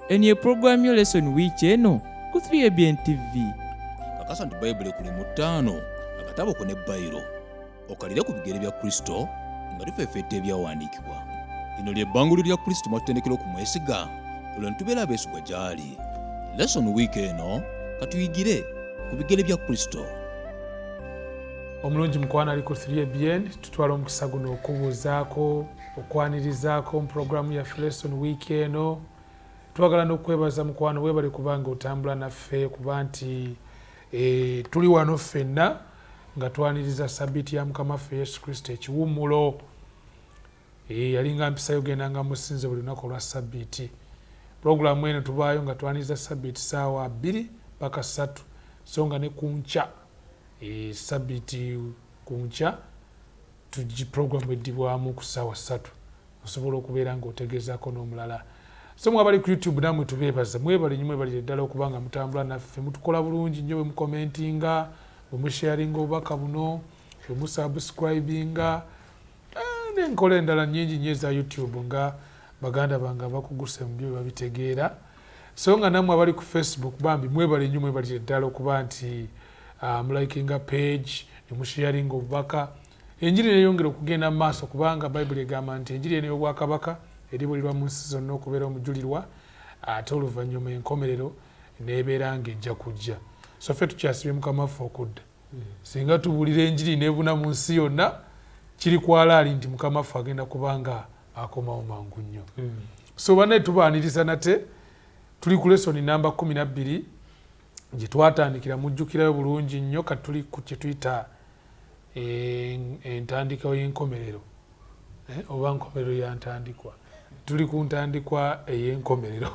Eno ye pulogulaamu yo Lesson Week eno ku 3ABN TV. Kakasa nti Bayibuli ekuli mu ttaano, akatabo ko ne bayiro, okalire ku bigere bya Kristo nga tufeefeeta ebyawandiikibwa. Lino lye bbangulo lya Kristo mwatutendekera okumwesiga, olwo ne tubeera abeesigwa gy'ali. Lesson Week eno katuyigire ku bigere bya Kristo. Omulungi mukwano ali ku 3ABN, tutwala omukisa guno okubuuzaako, okwanirizaako mu pulogulaamu yaffe Lesson Week eno. Twagala n'okwebaza mukwano, weebale kubanga otambula naffe, kuba nti tuli wano ffenna nga twaniriza sabbiiti ya Mukama waffe Yesu Kristo, ekiwummulo. Yalinga mpisayo gendanga musinze buli lunaku olwa sabbiiti. Pulogulaamu eno tubaayo nga twaniriza sabbiiti ssaawa 2 paka 3, so nga ne ku nkya, sabbiiti ku nkya tugi pulogulaamu eddibwamu ku ssaawa 3, osobola okubeera ng'otegeezaako n'omulala. So mwe abali ku YouTube nammwe tubeebaza, mwebale nnyo, mwebalire ddala okuba nga mutambula naffe, mutukola bulungi nnyo bwe mukomentinga, bwe musharinga obubaka buno, bwe musubscribinga, n'enkola endala nnyingi nnyo eza YouTube nga baganda bange abakuguse mu byo babitegeera. So nga nammwe abali ku Facebook bambi mwebale nnyo, mwebalire ddala okuba nti mulikinga page ne musharinga obubaka, enjiri neyongera okugenda mu maaso, kubanga Bayibuli egamba nti enjiri eno y'obwakabaka eribulirwa mu nsi zonna okubeera omujulirwa, ate oluvannyuma enkomerero n'ebeera ng'ejja kujja. So ffe tukyasibye Mukama waffe okudda. Singa tubuulira enjiri n'ebuna mu nsi yonna, kiri kwalaali nti Mukama waffe agenda kubanga akomawo mangu nnyo. So bannaye tubaaniriza nate, tuli ku lesoni namba 12 gye twatandikira, mujjukirayo bulungi nnyo. Kati tuli ku kye tuyita entandikwa y'enkomerero, oba nkomerero ya ntandikwa. Tuli ku ntandikwa ey'enkomerero,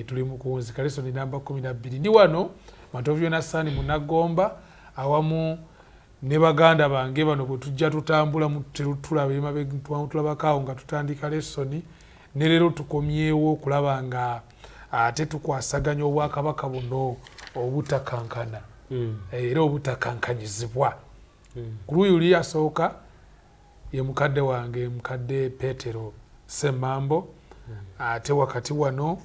tuli mu kuwunzika, lesoni namba 12. Ndi wano Matovu Yonasaani Munaggomba awamu ne baganda bange bano bwe tujja tutambula, tulaba emabega, tulabako awo nga tutandika lesoni, ne leero tukomyewo okulaba nga ate tukwasaganya obwakabaka buno obutakankana, era obutakankanyizibwa. Ku luuyi luli asooka ye mukadde wange, mukadde Petero Semmambo, ate wakati wano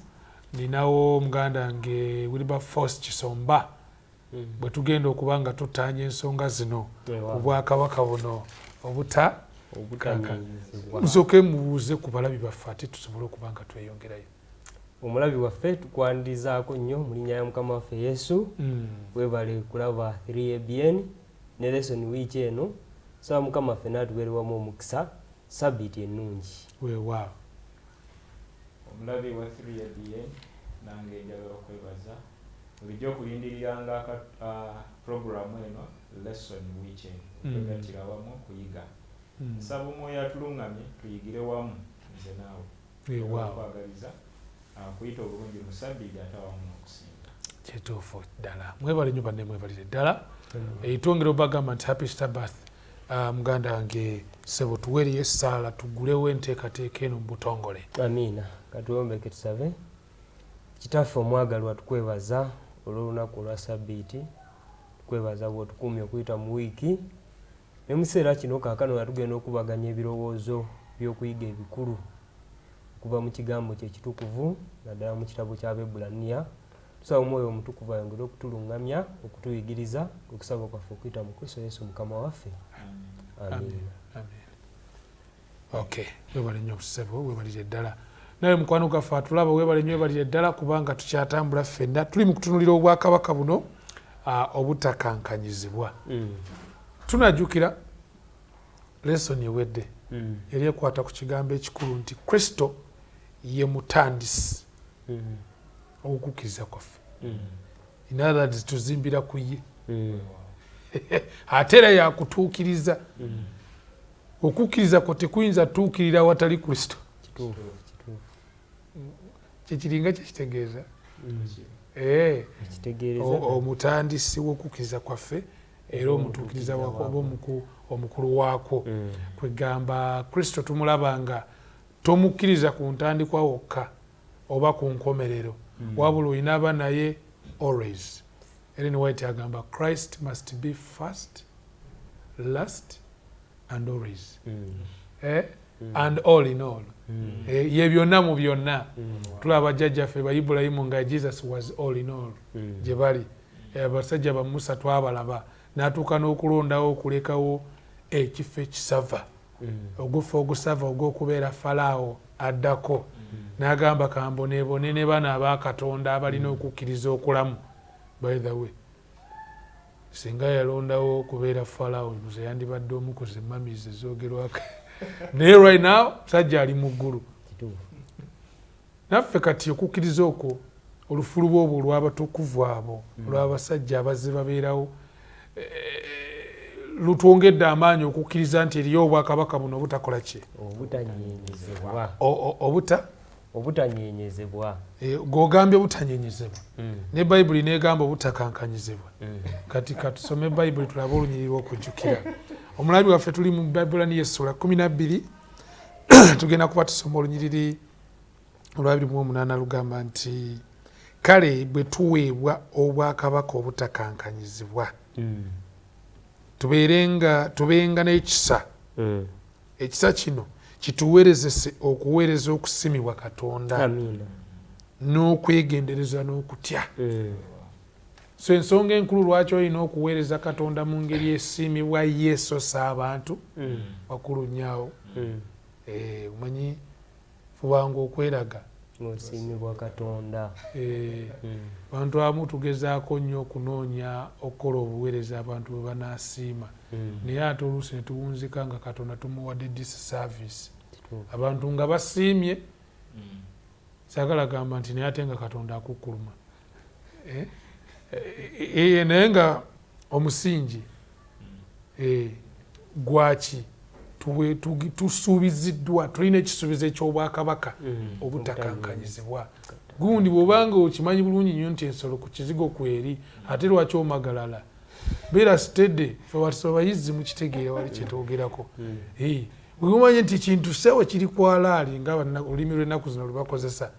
ninawo muganda wange Wilberforce Kisomba, bwe tugenda okuba nga tutaanya ensonga zino ku bwakabaka buno obutakankanyizibwa. Musooke mubuuze ku balabi baffe ate tusobole okuba nga tweyongerayo. Omulabi waffe tukwanirizaako nnyo mu linnya lya Mukama waffe Yesu. Weebale kulaba 3ABN ne Lesson Week eno. Saba Mukama waffe n'atubeere wamu omukisa, sabbiiti ennungi. Weewaawo. Omulabi wa 3ABN, nange njagala okwebaza bulijjo okulindiriranga pulogulaamu eno Lesson Week eno, okwegattira awamu okuyiga. Nsaba Omwoyo atuluŋŋamye tuyigire wamu nze naawe. Okwagaliza kuyita obulungi mu sabbiiti ate awamu n'okusinga. Kituufu ddala, mwebale nnyo banne, mwebalire ddala. Twongera obagamba nti happy Sabbath. Muganda wange ssebo, tuweereyo essaala tugulewo enteekateeka eno mu butongole. Amiina. Katuwombeke tusabe. Kitaffe omwagalwa, tukwebaza olw'olunaku olwa sabbiiti, tukwebaza bw'otukuumye okuyita mu wiiki, ne mu kiseera kino kaakano nga tugenda okubaganya ebirowoozo by'okuyiga ebikulu okuva mu kigambo kye ekitukuvu, naddala mu kitabo ky'Abebbulaniya. Tusaba Omwoyo Omutukuvu ayongere okutuluŋŋamya, okutuyigiriza, okusaba kwaffe okuyita mu Kristo Yesu Mukama waffe. Amiina. Okay, webale nnyo ssebo, webalire ddala. Naye mukwano gwaffe atulaba, webale nnyo, webalire ddala, kubanga tukyatambula ffenna, tuli mu kutunulira obwakabaka buno obutakankanyizibwa. Tunajjukira lesoni ewedde yali ekwata ku kigambo ekikulu nti Kristo ye mutandisi okukkiriza kwaffe. In other words, tuzimbira ku ye, ate era yakutuukiriza. Okukkiriza kwo tekuyinza tuukirira awatali Kristo. Kyekiringa kyekitegeeza omutandisi w'okukkiriza kwaffe era omutuukiriza waakwo oba omukulu waakwo. Kwegamba Kristo tumulaba nga tomukkiriza ku ntandikwa wokka oba ku nkomerero, wabula olina aba naye always. Ellen White agamba Christ must be first, last and always. And all in all, ye byonna mu byonna. Tulaba jjajjaffe ba Ibulayimu nga Jesus was all in all gye bali. Abasajja ba Musa twabalaba, n'atuuka n'okulondawo okulekawo ekifo ekisava, ogufa ogusava ogw'okubeera Falaawo addako, n'agamba kamboneebone ne bano abakatonda abalina okukkiriza okulamu. By the way, singa yalondawo okubeera Falaawo, nze yandibadde omu ku zi mummies ezoogerwako, naye right now sajja ali mu ggulu. Naffe kati okukkiriza okwo, olufuluba obwo olw'abatukuvu abo, olw'abasajja abazze babeerawo, lutwongedde amaanyi okukkiriza nti eriyo obwakabaka buno obutakola ki? Obutanyenyezebwa. Obuta Obutanyenyezebwa. G'ogambye obutanyenyezebwa, ne Bayibuli negamba obutakankanyizibwa. Kati katusome Bayibuli tulabe olunyiriri lw'okujjukira. Omulabi waffe, tuli mu Baibulani yessula 12, tugenda kuba tusoma olunyiriri olwa 28. Lugamba nti, kale bwe tuweebwa obwakabaka obutakankanyizibwa, tubeerenga tubenga n'ekisa, ekisa kino kituweerezese okuweereza okusimibwa Katonda Amiina. n'okwegendereza n'okutya. So ensonga enkulu lwaki olina okuweereza Katonda mu ngeri esiimibwa ye so si abantu, wakulu nnyawo. Omanyi fubanga okweraga ng'osiimibwa Katonda. Abantu abamu tugezaako nnyo okunoonya okukola obuweereza abantu bwe banaasiima, naye ate oluusi ne tuwunzika nga Katonda tumuwadde disservice. Abantu nga basiimye, saagala gamba nti naye ate nga Katonda akukkuluma. Naye nga omusingi gwaki tusuubiziddwa, tulina ekisuubizo eky'obwakabaka obutakankanyizibwa. Gundi bw'obanga okimanyi bulungi nnyo nti ensolo ku kizigo kweri, ate lwaki omagalala? Beera steady. Fe abayizi mukitegeera wali kyetwogerako. Bwemumanye nti kintu sewo kiri kwalaali, nga olulimi lw'ennaku zino lwe bakozesa,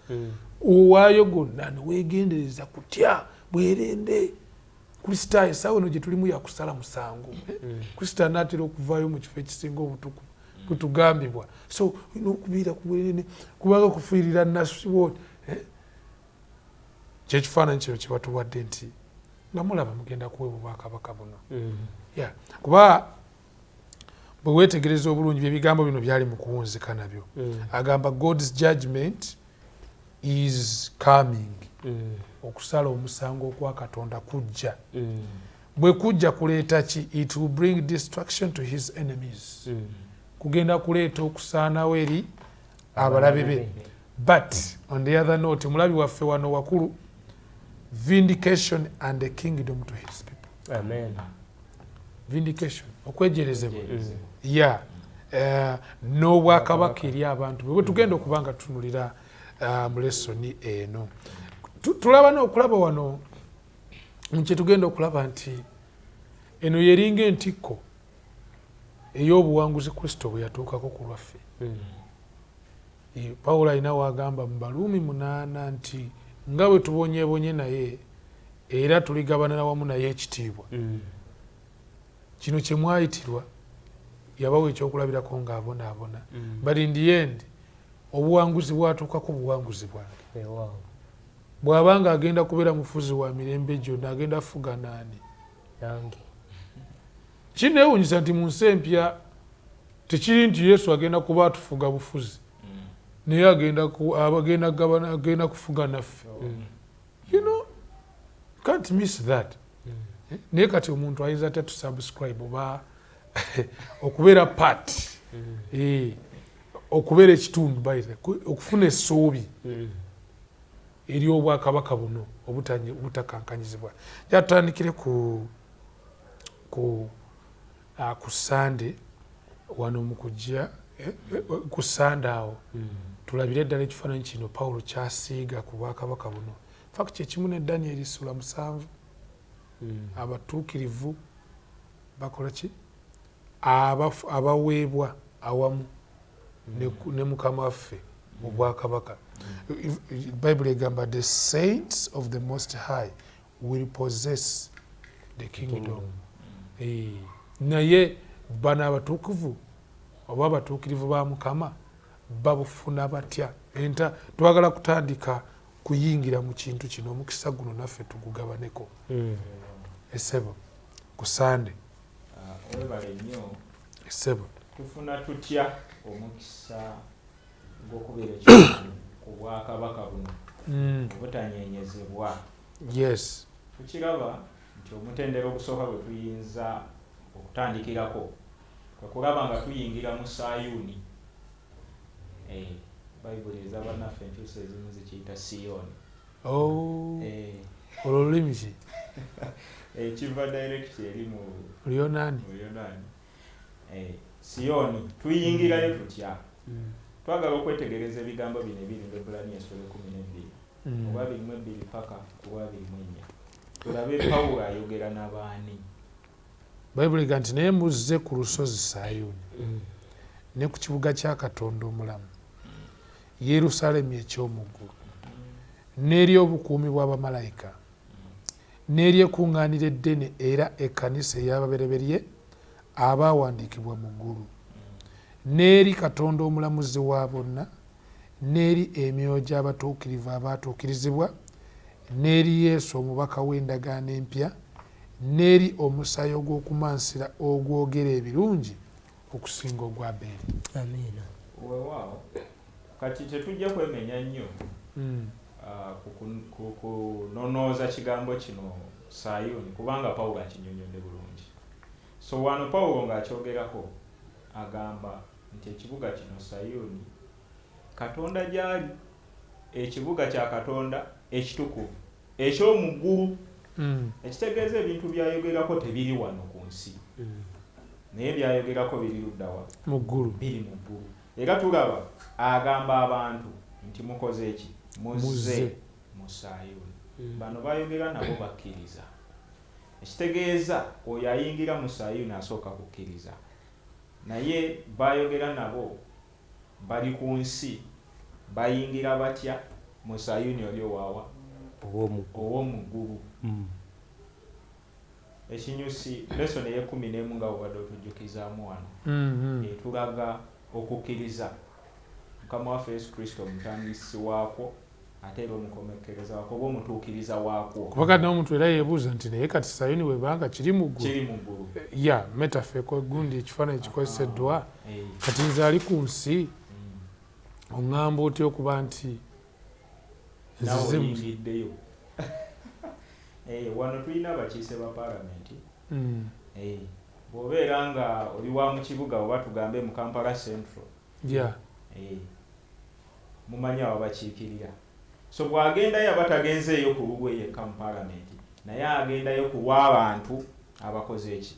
owaayo gonna neweegendereza kutya bwerende. Kristaayo essaawa eno gye tulimu yakusala musango. Kristo anaatera okuvaayo mu kifo ekisinga obutukuvu bwetugambibwa, so olina okubeera ku bwerende kubanga kufiirira nasibo. Kyekifaananyi kino kyebatuwadde nti nga mulaba mugenda kuweebwa obwakabaka buno. Yeah. Kuba bwe weetegereza obulungi byebigambo bino byali mu kuwunzika nabyo, agamba God's judgment is coming. Okusala omusango okwa Katonda kujja. Bwe kujja kuleeta ki? It will bring destruction to his enemies. Kugenda kuleeta okusaanawo eri abalabe be. But on the other note, omulabi waffe wano wakulu, vindication and a kingdom to his people. Amen. Vindication, okwejerezebwa ya n'obwakabaka eri abantu bwe. Bwe tugenda okuba nga tutunulira mu lesson eno, tulaba n'okulaba wano kyetugenda okulaba nti eno yeringa entikko ey'obuwanguzi Kristo bwe yatuukako ku lwaffe. Pawulo alina waagamba mu Baluumi 8 nti nga bwe tubonyeebonye naye, era tuligabanana wamu naye ekitiibwa. Kino kye mwayitirwa, yabawa ekyokulabirako ng'abonaabona, but in the end obuwanguzi bwatuukako buwanguzi bwange. Bw'abanga agenda kubeera mufuzi wa mirembe gyonna, agenda fuga naani? Nange. Kineewunyisa nti mu nsi empya tekiri nti Yesu agenda kuba atufuga bufuzi, naye agenda gabana, agenda kufuga naffe. You can't miss that. Naye kati omuntu ayinza atya tusubscribe oba okubeera part, okubeera ekitundu, by the okufuna essuubi ery'obwakabaka buno obutakankanyizibwa? Jatutandikire ku Sande wano mu kujja, ku Sande awo tulabire ddala ekifaananyi kino Pawulo kyasiiga ku bwakabaka buno. Fact kyekimu ne Danieri sula 7. Abatuukirivu bakola ki? Abaweebwa awamu ne Mukama waffe mu bwakabaka. Bayibuli egamba the saints of the Most High will possess the kingdom. Naye bano abatukuvu Oba abatuukirivu ba Mukama babufuna batya? Enta twagala kutandika kuyingira mu kintu kino, omukisa guno naffe tugugabaneko. Esebo, ku Sande. Webale nnyo. Esebo. Tufuna tutya omukisa gw'okubeera ekitundu ku bwakabaka buno obutanyenyezebwa? Yes. Tukiraba nti omutendera ogusooka gwe tuyinza okutandikirako kwe kulaba nga tuyingira mu Sayuuni. Bayibuli ez'abannaffe enkyusa ezimu zikiyita Siyoni. Oh. Olwo lulimi ki? Kiva direct eri mu Luyonaani. Luyonaani. Siyoni tuyingirayo tutya? Twagala okwetegereza ebigambo bino ebiri mu Ebbulaniya essula 12, oba 22 paka ku 24. Tulabe Pawulo ayogera n'abaani. Bayibuli ega nti naye muzze ku lusozi Sayuuni, ne ku kibuga kya Katonda omulamu, Yerusaalemi eky'omu ggulu, n'eri obukuumi bw'abamalayika, n'eri ekkuŋŋaaniro eddene era ekkanisa ey'ababereberye abaawandiikibwa mu ggulu, n'eri Katonda omulamuzi wa bonna, n'eri emyoyo gy'abatuukirivu abaatuukirizibwa, n'eri Yesu omubaka w'endagaano empya, n'eri omusaayi ogw'okumansira ogwogera ebirungi okusinga ogwa Abeeri. Amiina. Weewaawo, kati tetujja kwemenya nnyo ku kunonooza kigambo kino Sayuuni, kubanga Pawulo akinyonnyodde bulungi. So wano Pawulo ng'akyogerako agamba nti ekibuga kino Sayuuni Katonda gy'ali, ekibuga kya Katonda ekitukuvu eky'omu ggulu. Ekitegeeza ebintu by'ayogerako tebiri wano ku nsi, naye byayogerako biri luddawa? Mu ggulu. Biri mu ggulu. Era tulaba agamba abantu nti mukoze eki? Muzze mu Sayuuni. Bano bayogera nabo bakkiriza. Ekitegeeza oyo ayingira mu Sayuuni asooka kukkiriza, naye bayogera nabo bali ku nsi, bayingira batya mu Sayuuni oli owaawa? Ow'omu ggulu. Ekinyusi lesson ey'e11 nga bw'obadde otujjukizaamu wano, etulaga okukkiriza Mukama waffe Yesu Kristo omutandisi waakwo ate era omukomekkereza waakwo oba omutuukiriza waakwo. Kuba kati n'omuntu era yeebuuza nti naye kati Sayuuni webanga kiri mu ggulu, kiri mu ggulu, ya metaphor gundi ekifaananyi ekikozeseddwa, kati nze ali ku nsi oŋŋamba otya okuba nti nzize oyingiddeyo? Wano tulina abakiise ba paalamenti. Bw'obeera nga oli wa mu kibuga oba tugambe mu Kampala Central, mumanyi abo bakiikirira. So bw'agendayo aba tagenzeeyo ku lulwe yekka mu paalamenti, naye agendayo ku lw'abantu abakoze eki?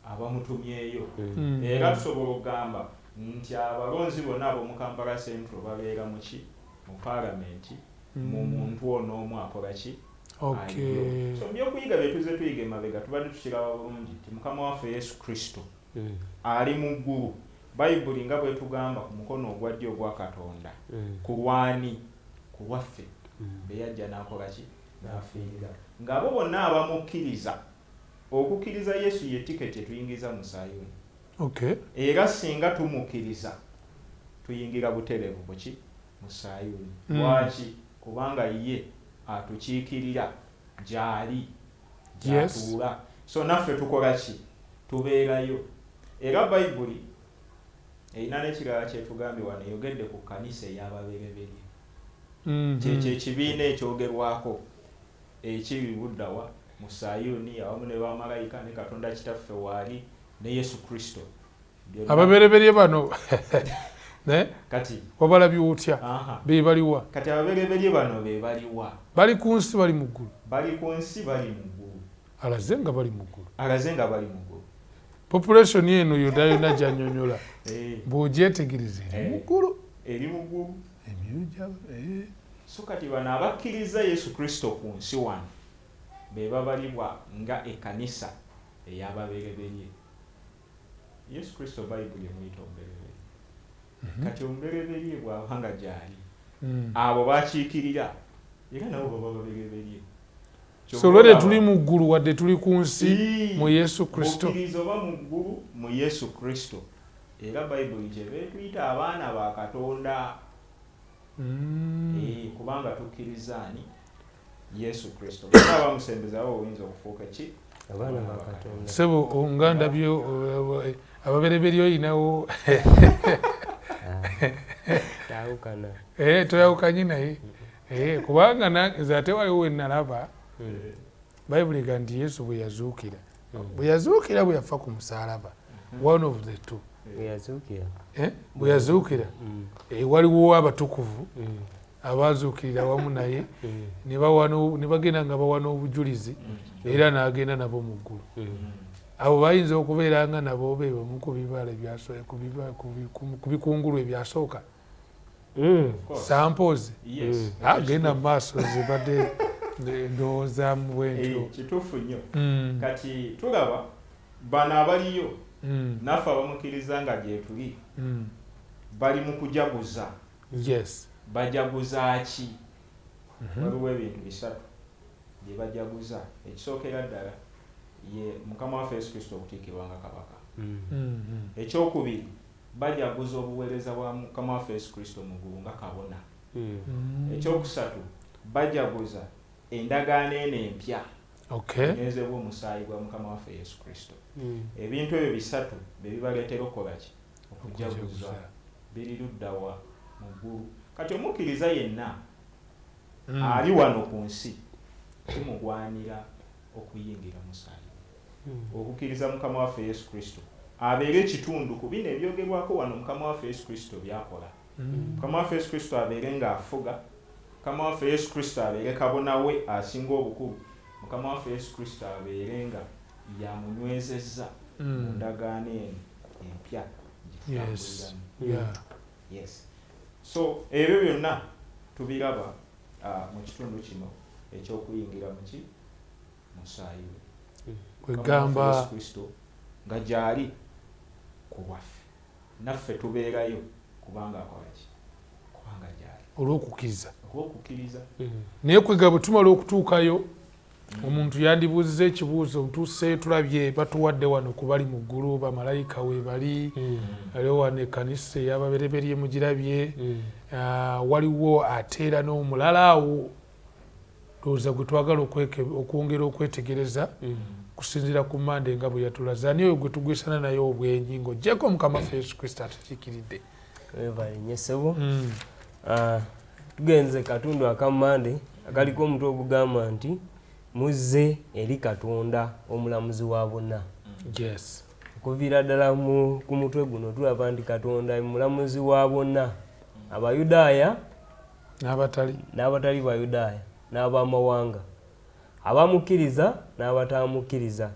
Abamutumyeyo. Era tusobola okugamba nti abalonzi bonna ab'omu Kampala Central babeera mu ki? Mu paalamenti, mu muntu ono omu akola ki? So mu byokuyiga bye tuzze tuyiga emabega tubadde tukiraba bulungi nti Mukama waffe Yesu Kristo ali mu ggulu. Bayibuli nga bwetugamba ku mukono ogwa ddyo ogwa Katonda, ku lwani? Ku lwaffe, be yajja n'akola ki? N'afiirira. Ng'abo bonna abamukkiriza, okukkiriza Yesu ye tiketi etuyingiza mu Sayuuni. Era singa tumukkiriza tuyingira butereevu buki? Mu Sayuuni. Lwaki? Kubanga ye atukiikirira gy'ali, gy'atuula. So naffe tukola ki? Tubeerayo. Era Bayibuli erina n'ekirala kyetugambye wano, eyogedde ku kkanisa ey'ababereberye. Kyekyo ekibiina ekyogerwako ekiri buddawa mu Sayuuni awamu ne bamalayika ne Katonda Kitaffe waali ne Yesu Kristo. Ababereberye bano kati wabalabye otya? Be baliwa? Kati ababereberye bano be baliwa? Bali ku nsi, bali mu ggulu? Bali ku nsi, bali mu ggulu. Alaze nga bali mu ggulu. Alaze nga bali mu ggulu. Population eno yonna yonna gy'annyonnyola, bw'ogyetegereza eri mu ggulu. Eri mu ggulu. So kati bano abakkiriza Yesu Kristo ku nsi wano be babalibwa nga ekkanisa ey'ababereberye. Yesu Kristo Bayibuli emuyita omubereberye. Kati omubereberye bw'aba nga gy'ali, abo bakiikirira era nabo baba babereberye. So lwere tuli mu ggulu wadde tuli ku nsi mu Yesu Kristo. Okkiriza oba mu ggulu mu Yesu Kristo. Era Bayibuli kyeva etuyita abaana ba Katonda. Kubanga tukkiriza ani? Yesu Kristo. Bw'oba bamusembezawo oyinza okufuuka ki? Abaana ba Katonda. Ssebo nga ndabye ababereberye oyinawo. Tayawukana. Toyawukanye naye. Kubanga nze ate waliwo we nalaba Bayibuli egamba nti Yesu bwe yazuukira. Bwe yazuukira bwe yafa ku musaalaba. One of the two. Bwe yazuukira. Bwe yazuukira. Waliwo abatukuvu abazuukirira wamu naye ne bagenda nga bawa n'obujulizi era n'agenda nabo mu ggulu. Abo bayinza okubeera nga nabo be bamu ku bibala ku bikungulu ebyasooka. Samples. Agenda mu maaso zibadde ndowoozaamu bwentyo. Kituufu nnyo. Kati tulaba bano abaliyo naffe abamukkiriza nga gye tuli bali mu kujaguza. Yes. Bajaguza ki? Waliwo ebintu bisatu bye bajaguza. Ekisookera ddala ye Mukama waffe Yesu Kristo okutikkirwa nga kabaka. Ekyokubiri bajaguza obuweereza bwa Mukama waffe Yesu Kristo mu ggulu nga kabona. Ekyokusatu bajaguza endagaano eno empya. Enywezebwa omusaayi gwa Mukama waffe Yesu Kristo. Ebintu ebyo bisatu bye bibaleetera okukola ki? Okujaguza. Biri ludda wa? Mu ggulu. Kati omukkiriza yenna ali wano ku nsi kimugwanira okuyingira musaayi. Okukkiriza Mukama waffe Yesu Kristo abeere ekitundu ku bino ebyogerwako wano Mukama waffe Yesu Kristo by'akola. Mukama waffe Yesu Kristo abeere ng'afuga. Mukama waffe Yesu Kristo abeere kabona we asinga obukulu. Mukama waffe Yesu Kristo abeere nga yamunywezezza mu ndagaano eno empya gye tutambuliramu. Yes. So ebyo byonna tubiraba mu kitundu kino eky'okuyingira mu ki? Musaayi we. Kwegamba Yesu Kristo nga gy'ali ku bwaffe. Naffe tubeerayo kubanga akola ki? Kubanga gy'ali. Olw'okukkiriza. Olw'okukkiriza. Naye kwegamba bwe tumala okutuukayo omuntu yandibuuzizza ekibuuzo ntuuse tulabye batuwadde wano ku bali mu ggulu bamalayika weebali aliwo wano ekkanisa ey'ababereberye mugirabye waliwo ate era n'omulala awo ndowooza gwe twagala okwongera okwetegereza kusinziira ku Mande nga bwe yatulaze. Ani oyo gwe tugwisana naye obwenyi ng'oggyeko Mukama waffe Yesu Kristo atukiikiridde? Weebale nnyo ssebo. Tugenze katundu aka Mande akaliko omutwe ogugamba nti muzze eri Katonda omulamuzi wa bonna. Yes. Okuviira ddala ku mutwe guno tulaba nti Katonda mulamuzi wa bonna. Abayudaaya n'abatali Bayudaaya n'abamawanga, abamukkiriza n'abatamukkiriza,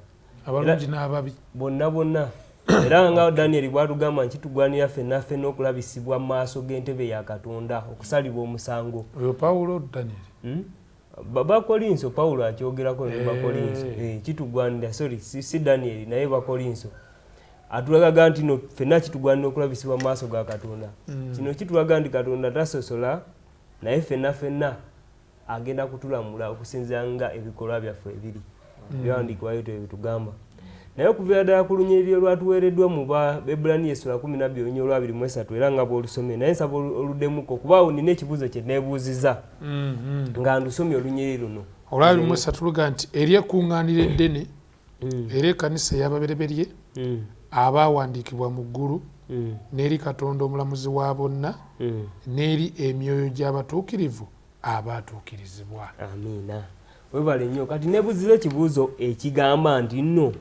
abalungi n'ababi, bonna bonna. Era nga Daniel bw'atugamba nti kitugwanira ffenna ffenna okulabisibwa mu maaso g'entebe ya Katonda okusalibwa omusango. Oyo Pawulo Daniel. Bakolinso Pawulo akyogerako ne Bakolinso. Kitugwanira, sorry, si Daniel naye Bakolinso. Atulaga nti no ffenna kitugwanira okulabisibwa mu maaso ga Katonda. Kino kitulaga nti Katonda tasosola naye ffenna ffenna agenda kutulamula okusinziira nga ebikolwa byaffe ebiri. Byawandiikibwayo tebitugamba. Naye okuviira ddala ku lunyiriri olwatuweereddwa mu Baebbulaniya essula 12 olunyiriri olwa 23 era nga bw'olusomye naye nsaba oluddemuko kuba awo nnina ekibuuzo kye neebuuzizza nga ndusomye olunyiriri luno. Olwa 23 luga nti eri ekkuŋŋaaniro eddene era ekkanisa ey'ababereberye abaawandiikibwa mu ggulu n'eri Katonda omulamuzi wa bonna n'eri emyoyo gy'abatuukirivu abaatuukirizibwa. Amiina. Weebale nnyo. Kati neebuuziza ekibuuzo ekigamba nti nno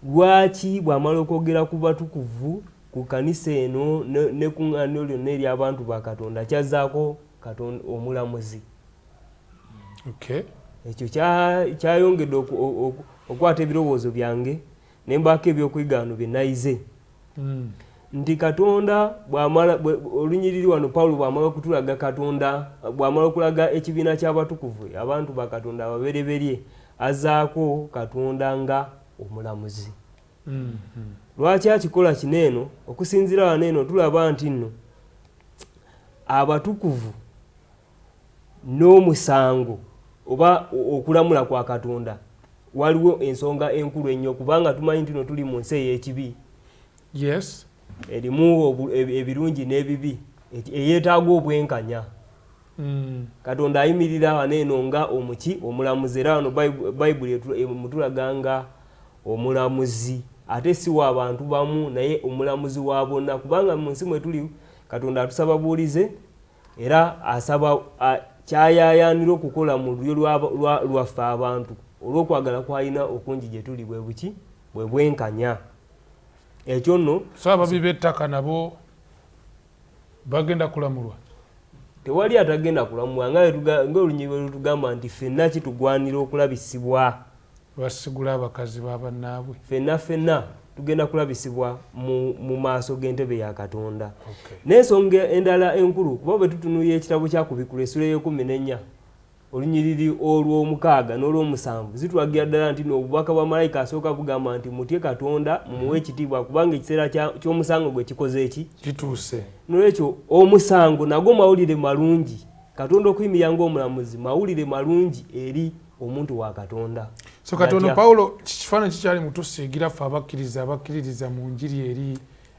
lwaki bw'amala okwogera ku batukuvu ku kkanisa eno n'ekkuŋŋaaniro lyonna ery'abantu ba Katonda kyazzaako Katonda omulamuzi. Ekyo kyayongedde okukwata ebirowoozo byange ne mbaako ebyokuyiga bye nayize. Nti Katonda bw'amala olunyiriri wano Pawulo bw'amala okutulaga Katonda bw'amala okulaga ekibiina ky'abatukuvu abantu ba Katonda ababereberye azzaako Katonda nga omulamuzi. Lwaki akikola kino eno? Okusinziira wano eno tulaba nti nno abatukuvu n'omusango oba okulamula kwa Katonda waliwo ensonga enkulu ennyo kubanga tumanyi nti no tuli mu nsi ey'ekibi. Yes. Erimu ebirungi n'ebibi, eyeetaaga obwenkanya. Katonda ayimirira wano eno nga omuki omulamuzi, era wano Bayibuli emutulaga nga omulamuzi, ate si wa bantu bamu naye omulamuzi wa bonna, kubanga mu nsi mwe tuli Katonda atusaba buwulize, era asaba kyayayaanira okukola mu lulyo lwaffe abantu olw'okwagala kwalina okungi gye tuli bwe buki bwe bwenkanya. Ekyo nno so ababi b'ettaka nabo bagenda kulamulwa. Tewali atagenda kulamulwa, nga olunyiriri lwe lutugamba nti ffenna kitugwanira okulabisibwa. Basigula abakazi ba bannaabwe. Ffenna ffenna tugenda kulabisibwa mu maaso g'entebe ya Katonda. N'ensonga endala enkulu, kuba bwe tutunuulira ekitabo kya Kubikkulwa essula ey'ekkumi n'ennya olunyiriri olw'omukaaga n'olw'omusanvu, zitulagira ddala nti n'obubaka bwa malayika asooka bugamba nti mutye Katonda, mumuwe ekitiibwa, kubanga ekiseera ky'omusango gwe kikoze eki? Kituuse. Nolwekyo omusango nagwo mawulire malungi. Katonda okuyimirira ng'omulamuzi mawulire malungi eri omuntu wa Katonda. So katono Pawulo kifaananyi kikyali mutusiigira ffe abakkiriza abakkiririza mu njiri eri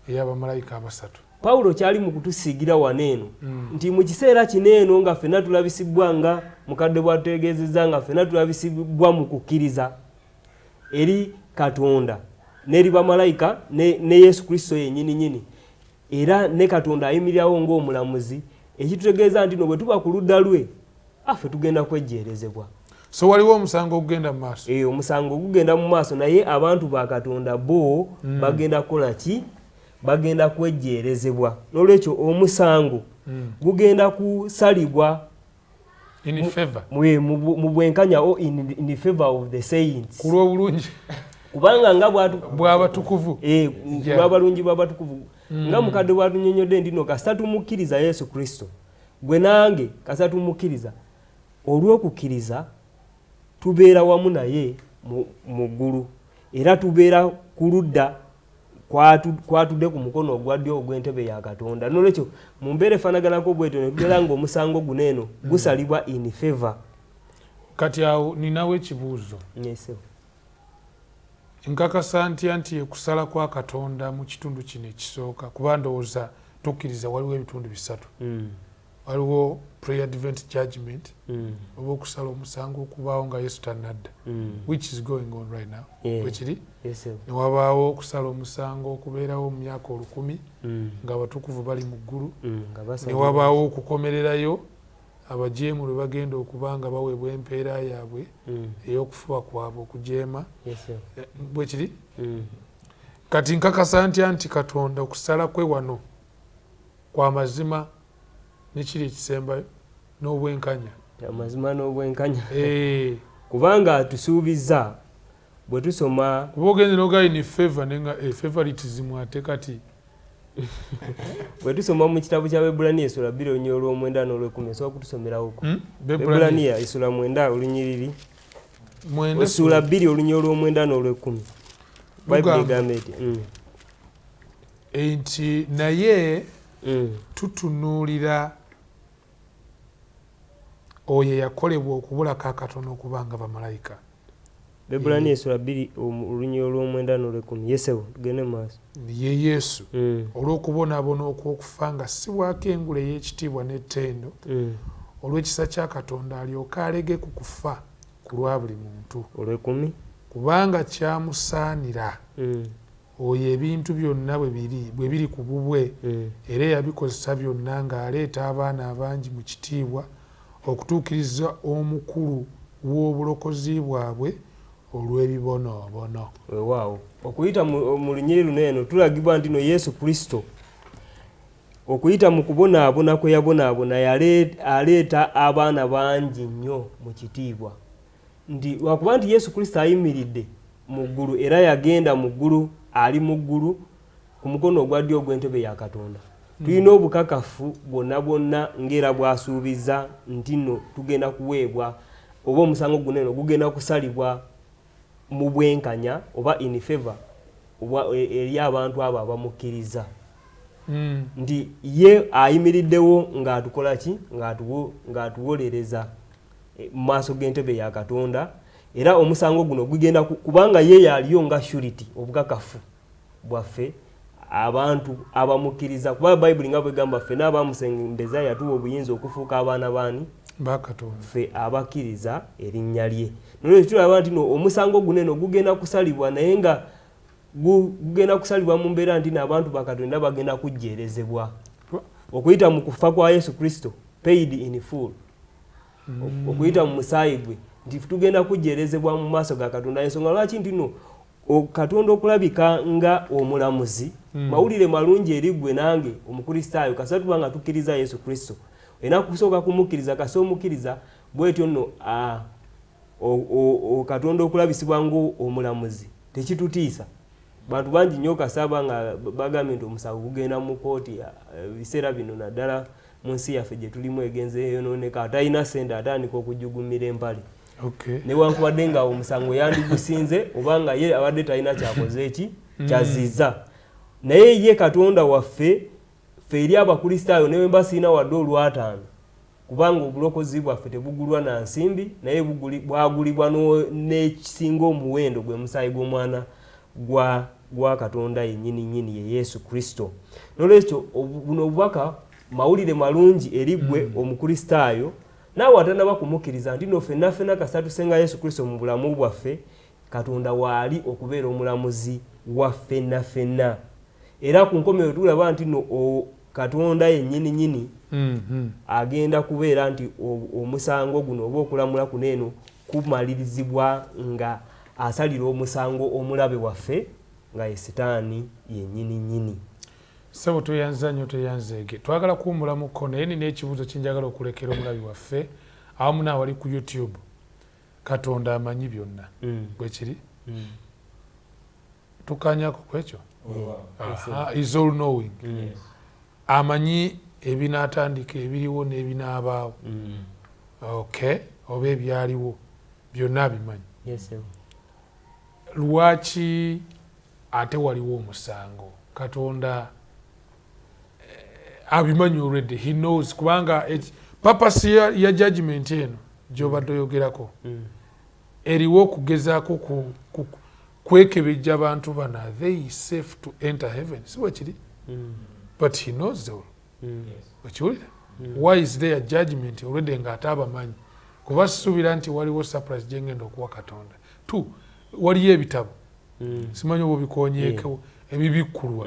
ey'abamalayika abasatu. Pawulo kyali mu kutusiigira wano eno nti mu kiseera kino eno nga ffenna tulabisibwa, nga mukadde bw'atutegeezezza, nga ffenna tulabisibwa mu kukkiriza eri Katonda n'eri bamalayika ne Yesu Kristo yennyini nyini, era ne Katonda ayimirirawo ng'omulamuzi, ekitutegeeza nti no bwe tuba ku ludda lwe affe tugenda kwejjeerezebwa. So waliwo omusango ogugenda mu maaso. Omusango gugenda mu maaso, naye abantu ba Katonda bo bagenda kukola ki? Bagenda kwejjeerezebwa. N'olwekyo omusango gugenda kusalibwa in favor, mu bwenkanya o in favor of the saints, ku lw'obulungi kubanga nga bw'abatukuvu. Bw'abalungi bw'abatukuvu, nga mukadde bwatunyonyodde nti no kasita tumukkiriza Yesu Kristo, gwe nange kasita tumukkiriza olw'okukkiriza, tubeera wamu naye mu ggulu, era tubeera ku ludda kwatudde ku mukono ogwa ddyo ogw'entebe ya Katonda. Nolwekyo mu mbeera efaanaganako bwetyo ne tubeera nga omusango guno eno gusalibwa in favor. Kati awo ninawo ekibuuzo. Yes. Nkakasa ntya nti okusala kwa Katonda mu kitundu kino ekisooka, kuba ndowooza tukkiriza waliwo ebitundu bisatu, waliwo pre-advent judgment, oba okusala omusango okubaawo nga Yesu tannadda, which is going on right now, bwekiri, newabaawo okusala omusango okubeerawo mu myaka 1000 ng'abatukuvu bali mu ggulu, nga basalibwa. Newabaawo okukomererayo abajeemu lwe bagenda okuba nga baweebwa empeera yaabwe ey'okufuba kwabwe okujeema. Bwekiri. Kati nkakasa ntya nti Katonda okusala kwe wano kwa mazima nekiri ekisembayo n'obwenkanya? Amazima n'obwenkanya, kubanga atusuubiza bwe tusoma. Kuba ogenze nogaa in favor nenga favoritism ate kati. Bwe tusoma mu kitabo kya Bebulaniya essula 2 olunyiriri olw'omwenda n'olwekumi, osobola kutusomerawoko? Hmm? Bebulaniya essula 9 olunyiriri 9. Essula 2 olunyiriri olw'omwenda n'olwekumi, Bayibuli Lugamba. egamba eti Nti naye tutunuulira oyo eyakolebwa okubulako akatono okuba nga bamalayika. Bebulaniya essula 2 olunyiriri olw'omwenda n'olwekumi. Yesewo, tugende mu maaso. Ye Yesu, olw'okubonaabona okw'okufa nga sibwako engule ey'ekitiibwa n'ettendo, olw'ekisa kya Katonda alyoke alege ku kufa ku lwa buli muntu. Olwekumi. Kubanga kyamusaanira oyo ebintu byonna bwe biri ku bubwe, era eyabikozesa byonna ng'aleeta abaana abangi mu kitiibwa, okutuukiriza omukulu w'obulokozi bwabwe olw'ebibonoobono. Weewaawo, okuyita mu lunyiriri luno eno tulagibwa nti no Yesu Kristo okuyita mu kubonaabona kwe yabonaabona aleeta abaana bangi nnyo mu kitiibwa, nti lwakuba nti Yesu Kristo ayimiridde mu ggulu, era yagenda mu ggulu, ali mu ggulu ku mukono ogwa ddyo ogw'entebe ya Katonda, tulina obukakafu bwonna bwonna ng'era bw'asuubiza nti nno tugenda kuweebwa oba omusango guno eno gugenda kusalibwa mu bwenkanya oba in favor oba eri abantu abo abamukkiriza, nti ye ayimiriddewo ng'atukola ki? Ng'atuwolereza mu maaso g'entebe ya Katonda, era omusango guno gugenda kubanga ye yaliyo nga surety, obukakafu bwaffe. Abantu abamukkiriza, kuba Bayibuli nga bwegamba ffenna abamusembeza yatuwa obuyinza okufuuka abaana baani? Bakatonda. Ffe abakkiriza erinnya lye. Nolwekyo tulaba nti no omusango guno eno gugenda kusalibwa, naye nga gugenda kusalibwa mu mbeera nti n'abantu ba Katonda bagenda kujjeerezebwa okuyita mu kufa kwa Yesu Kristo, paid in full, okuyita mu musaayi gwe, nti tugenda kujjeerezebwa mu maaso ga Katonda. Ensonga lwaki nti no Katonda okulabika nga omulamuzi, mawulire malungi eri ggwe nange Omukristaayo, kasita tuba nga tukkiriza Yesu Kristo. Olina kusooka kumukkiriza, kasita omukkiriza bwetyo nno Katonda okulabisibwa ng'omulamuzi tekitutiisa. Bantu bangi nnyo kasaba nga bagambye nti omusango gugenda mu kkooti, ebiseera bino naddala mu nsi yaffe gye tulimu egenze eyonooneka, atalina ssente atandika okujugumira empale. Newankubadde nga omusango yandigusinze oba nga ye abadde talina kyakoze eki kyaziza, naye ye Katonda waffe ffe eri Abakristaayo, ne bwe mba sirina wadde olwataano, kubanga obulokozi bwaffe tebugulwa na nsimbi, naye bwagulibwa n'ekisinga omuwendo, gwe musaayi gw'omwana gwa Katonda yennyini nnyini, ye Yesu Kristo. Nolwekyo buno obubaka mawulire malungi eri ggwe Omukristaayo naawe atanaba kumukkiriza, nti no ffenna ffenna kasita tusenga Yesu Kristo mu bulamu bwaffe, Katonda waali okubeera omulamuzi wa ffenna ffenna. Era ku nkomerero tulaba nti no Katonda yennyini nnyini agenda kubeera nti omusango guno oba okulamula kuno eno kumalirizibwa nga asalira omusango omulabe waffe nga ye Sitaani yennyini nnyini. Ssebo, tweyanza nnyo, tweyanzeege. Twagala kuwummulamuko, naye nina ekibuuzo kyenjagala okulekera omulabi waffe awamu naawali ku YouTube. Katonda amanyi byonna, bwe kiri? Tukanyako ku ekyo? Is all knowing. Amanyi ebinaatandika, ebiriwo n'ebinaabaawo, okay, oba ebyaliwo byonna abimanyi. Lwaki ate waliwo omusango? Katonda abimanyi already, he knows, kubanga purpose ya judgment eno gyobadde oyogerako eriwo okugezaako kwekebejja abantu bano, are they safe to enter heaven? Si bwe kiri? But he knows all. Okiwulira? Why is there judgment already nga ate abamanyi? Kuba sisuubira nti waliwo surprise gyengenda okuwa Katonda. Two, waliyo ebitabo, simanyi oba obikonyeeko, ebibikkulwa.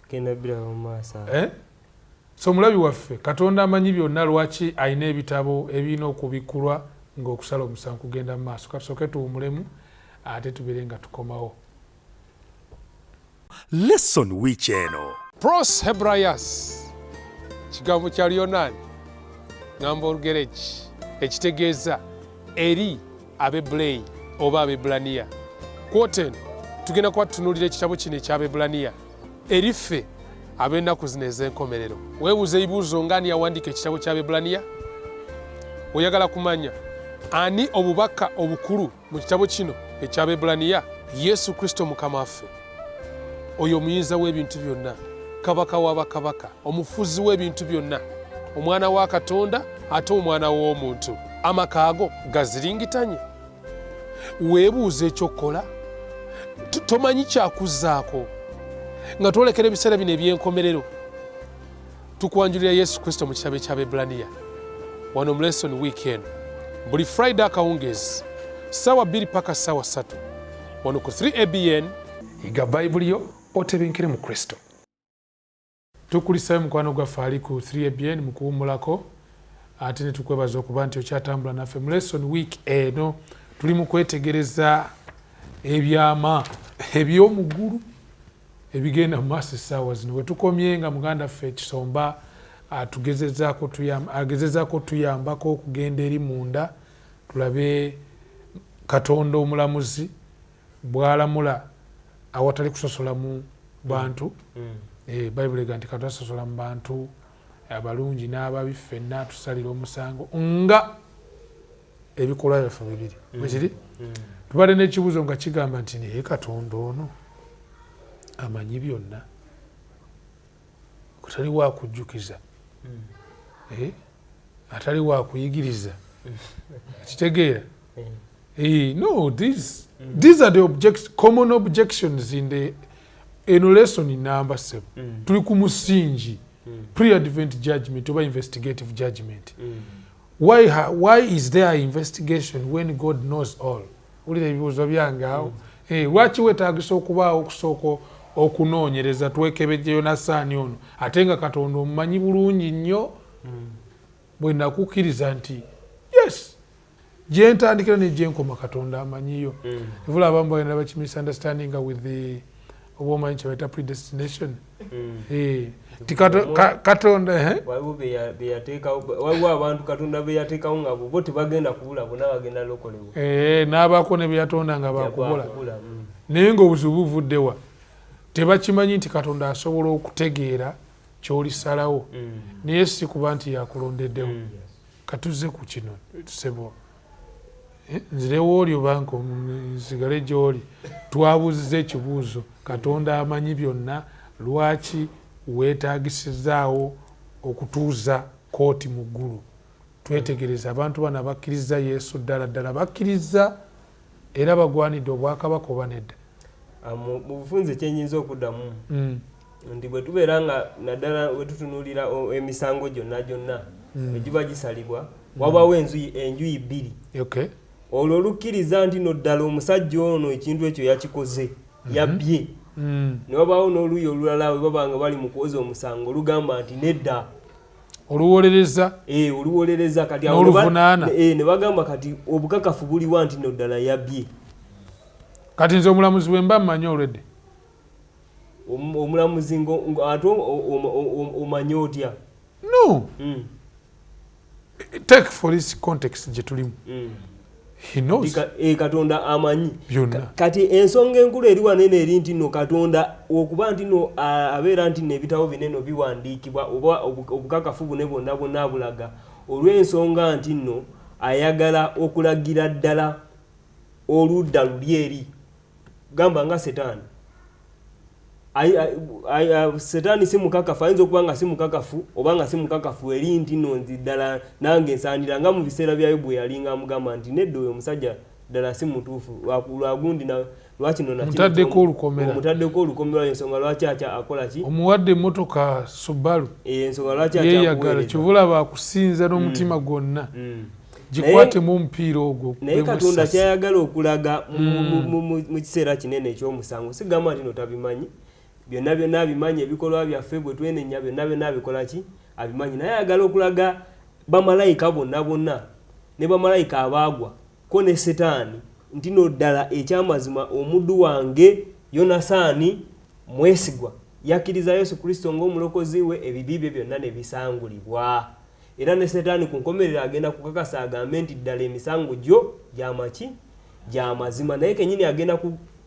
Genda biraba mu maaso awo. Eh? So omulabi waffe, Katonda amanyi byonna, lwaki alina ebitabo ebirina okubikkulwa ng'okusala omusango kugenda mu maaso? Katusooke tuwumulemu, ate tubeere nga tukomawo. Lesson wiiki eno. Pros Hebraias kigambo kya Luyonaani, ŋŋamba Olugereki, ekitegeeza eri Abebuleeyi oba Abebulaniya. Kwota eno tugenda kuba tutunuulira ekitabo kino eky'Abebulaniya eri ffe ab'ennaku zino ez'enkomerero. Weebuuza ebibuuzo nga ani yawandiika ekitabo ky'Abebulaniya? Oyagala kumanya ani obubaka obukulu mu kitabo kino eky'Abebulaniya? Yesu Kristo Mukama waffe, oyo omuyinza w'ebintu byonna, kabaka wa bakabaka, omufuzi w'ebintu byonna, omwana wa Katonda ate omwana w'omuntu. Amaka ago gaziringitanye. Weebuuza ekyokukola, tomanyi kyakuzzaako. Nga twolekera ebiseera bino eby'enkomerero, tukwanjulira Yesu Kristo mu kitabo eky'Abebulaniya wano mu lesson week eno, buli Friday akawungeezi ssaawa 2 paka ssaawa 3, wano ku 3 ABN. Yiga Bayibuli yo otebenkere mu Kristo. Tukulisayo mukwano gwaffe ali ku 3 ABN mu kuwummulako, ate ne tukwebaza okuba nti okyatambula naffe mu lesson week eno. Tuli mu kwetegereza ebyama eby'omu ggulu ebigenda mu maaso essaawa zino. We tukomye nga muganda ffe Kisomba agezezaako tuyambako okugenda eri munda tulabe Katonda omulamuzi bw'alamula awatali kusosola mu bantu. Bayibuli ega nti Katonda asosola mu bantu abalungi n'ababi, ffenna atusalira omusango nga ebikolwa byaffe bibiri bwekiri. Tubadde n'ekibuuzo nga kigamba nti naye Katonda ono amanyi byonna, atali wakujjukiza, atali wakuyigiriza, kitegeera? No, these are the common objections in the Eno lesson namba 7. Tuli ku musingi pre-advent judgment oba investigative judgment. Why is there investigation when God knows all? Wulira ebibuuzo byange awo. Lwaki weetaagisa okubaawo okusooka okunoonyereza twekebejje Yonasaani ono, ate nga Katonda omumanyi bulungi nnyo? Bwe nakukkiriza nti yes, gye ntandikira ne gye nkoma Katonda amanyiyo. Evula abamu bagenda bakimisunderstandinga with the oba omanyi kye bayita predestination. Ti Katonda Waliwo beyateekawo, waliwo abantu Katonda beyateekawo nga bo tebagenda kubula, bonna bagenda lokolebwa. N'abaako ne beyatonda nga bakubula. Naye ng'obuzibu buvuddewa? Tebakimanyi nti Katonda asobola okutegeera ky'olisalawo, naye si kuba nti yakulondeddewo. Katuze ku kino ssebo, nzirewo oli oba nsigale gy'oli. Twabuuziza ekibuuzo, Katonda amanyi byonna, lwaki weetaagisizaawo okutuuza kooti mu ggulu? Twetegereza abantu bano abakkiriza Yesu ddala ddala bakkiriza era bagwanidde obwakabaka oba nedda? Mu bufunze kyenyinza okuddamu nti bwe tubeera nga naddala bwe tutunuulira emisango gyonna gyonna egiba gisalibwa, wabaawo enjuyi bbiri. Olwo olukkiriza nti no ddala omusajja ono ekintu ekyo yakikoze, yabbye. Ne wabaawo n'oluuyi olulala bwe baba nga bali mu kwoza omusango olugamba nti nedda. Oluwolereza. Oluwolereza kati n'oluvunaana. Ne bagamba kati obukakafu buliwa nti no ddala yabbye. Kati nze omulamuzi bwe mba mmanyi olwedde. Omulamuzi ate omanyi otya? No. Take for this context gye tulimu. He knows. Katonda amanyi. Byonna. Kati ensonga enkulu eri wano eno eri nti nno Katonda okuba nti nno abeera nti nno ebitabo binene biwandiikibwa oba obukakafu bune bwonna bwonna abulaga olw'ensonga nti nno ayagala okulagira ddala oludda luli eri. Gamba nga Setaani. Setaani si mukakafu, ayinza okuba nga si mukakafu oba nga si mukakafu eri nti nno nzi ddala nange nsaanira, nga mu biseera bya Yobu yalinga amugamba nti nedda oyo omusajja ddala si mutuufu, lwagundi na lwaki nno nakino Omutaddeko olukomera. Omutaddeko olukomera, ensonga lwaki akya akola ki? Omuwadde emmotoka Subaru. Ensonga lwaki Yeeyagala, akyakuweereza. kyova olaba akusinza n'omutima gwonna. Gikwatemu omupiira ogwo. Naye Katonda kyayagala okulaga mu kiseera kinene eky'omusango, sigamba nti no tabimanyi, byonna byonna abimanyi, ebikolwa byaffe bwe twenenya byonna byonna abikola ki? Abimanyi. Naye ayagala okulaga bamalayika bonna bonna ne bamalayika abaagwa ko ne Setaani nti no ddala ekyamazima omuddu wange Yonasaani mwesigwa, yakkiriza Yesu Kristo ng'omulokozi we, ebibi bye byonna ne bisangulibwa. Era ne Setaani ku nkomerero agenda kukakasa agambe nti ddala emisango gyo gyamaki? Gyamazima. Naye kennyini agenda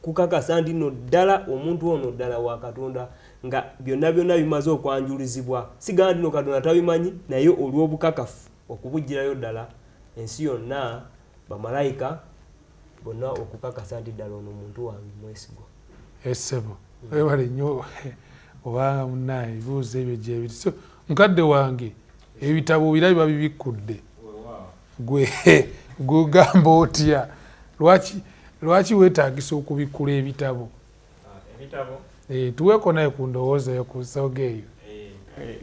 kukakasa nti nno ddala omuntu ono ddala wa Katonda, nga byonna byonna bimaze okwanjulizibwa. Sigamba nti nno Katonda tabimanyi, naye olw'obukakafu okubuggyirayo ddala ensi yonna, bamalayika bonna okukakasa nti ddala ono muntu wange mwesigwa. Essebo, webale nnyo obanga munnaye ebibuuzo ebyo gye biri. So mukadde wange ebitabo birabi babibikkudde. Gwe gugamba otya? Lwaki weetaagisa okubikkula ebitabo? Ebitabo? Tuweeko naye ku ndowooza yo ku nsonga eyo.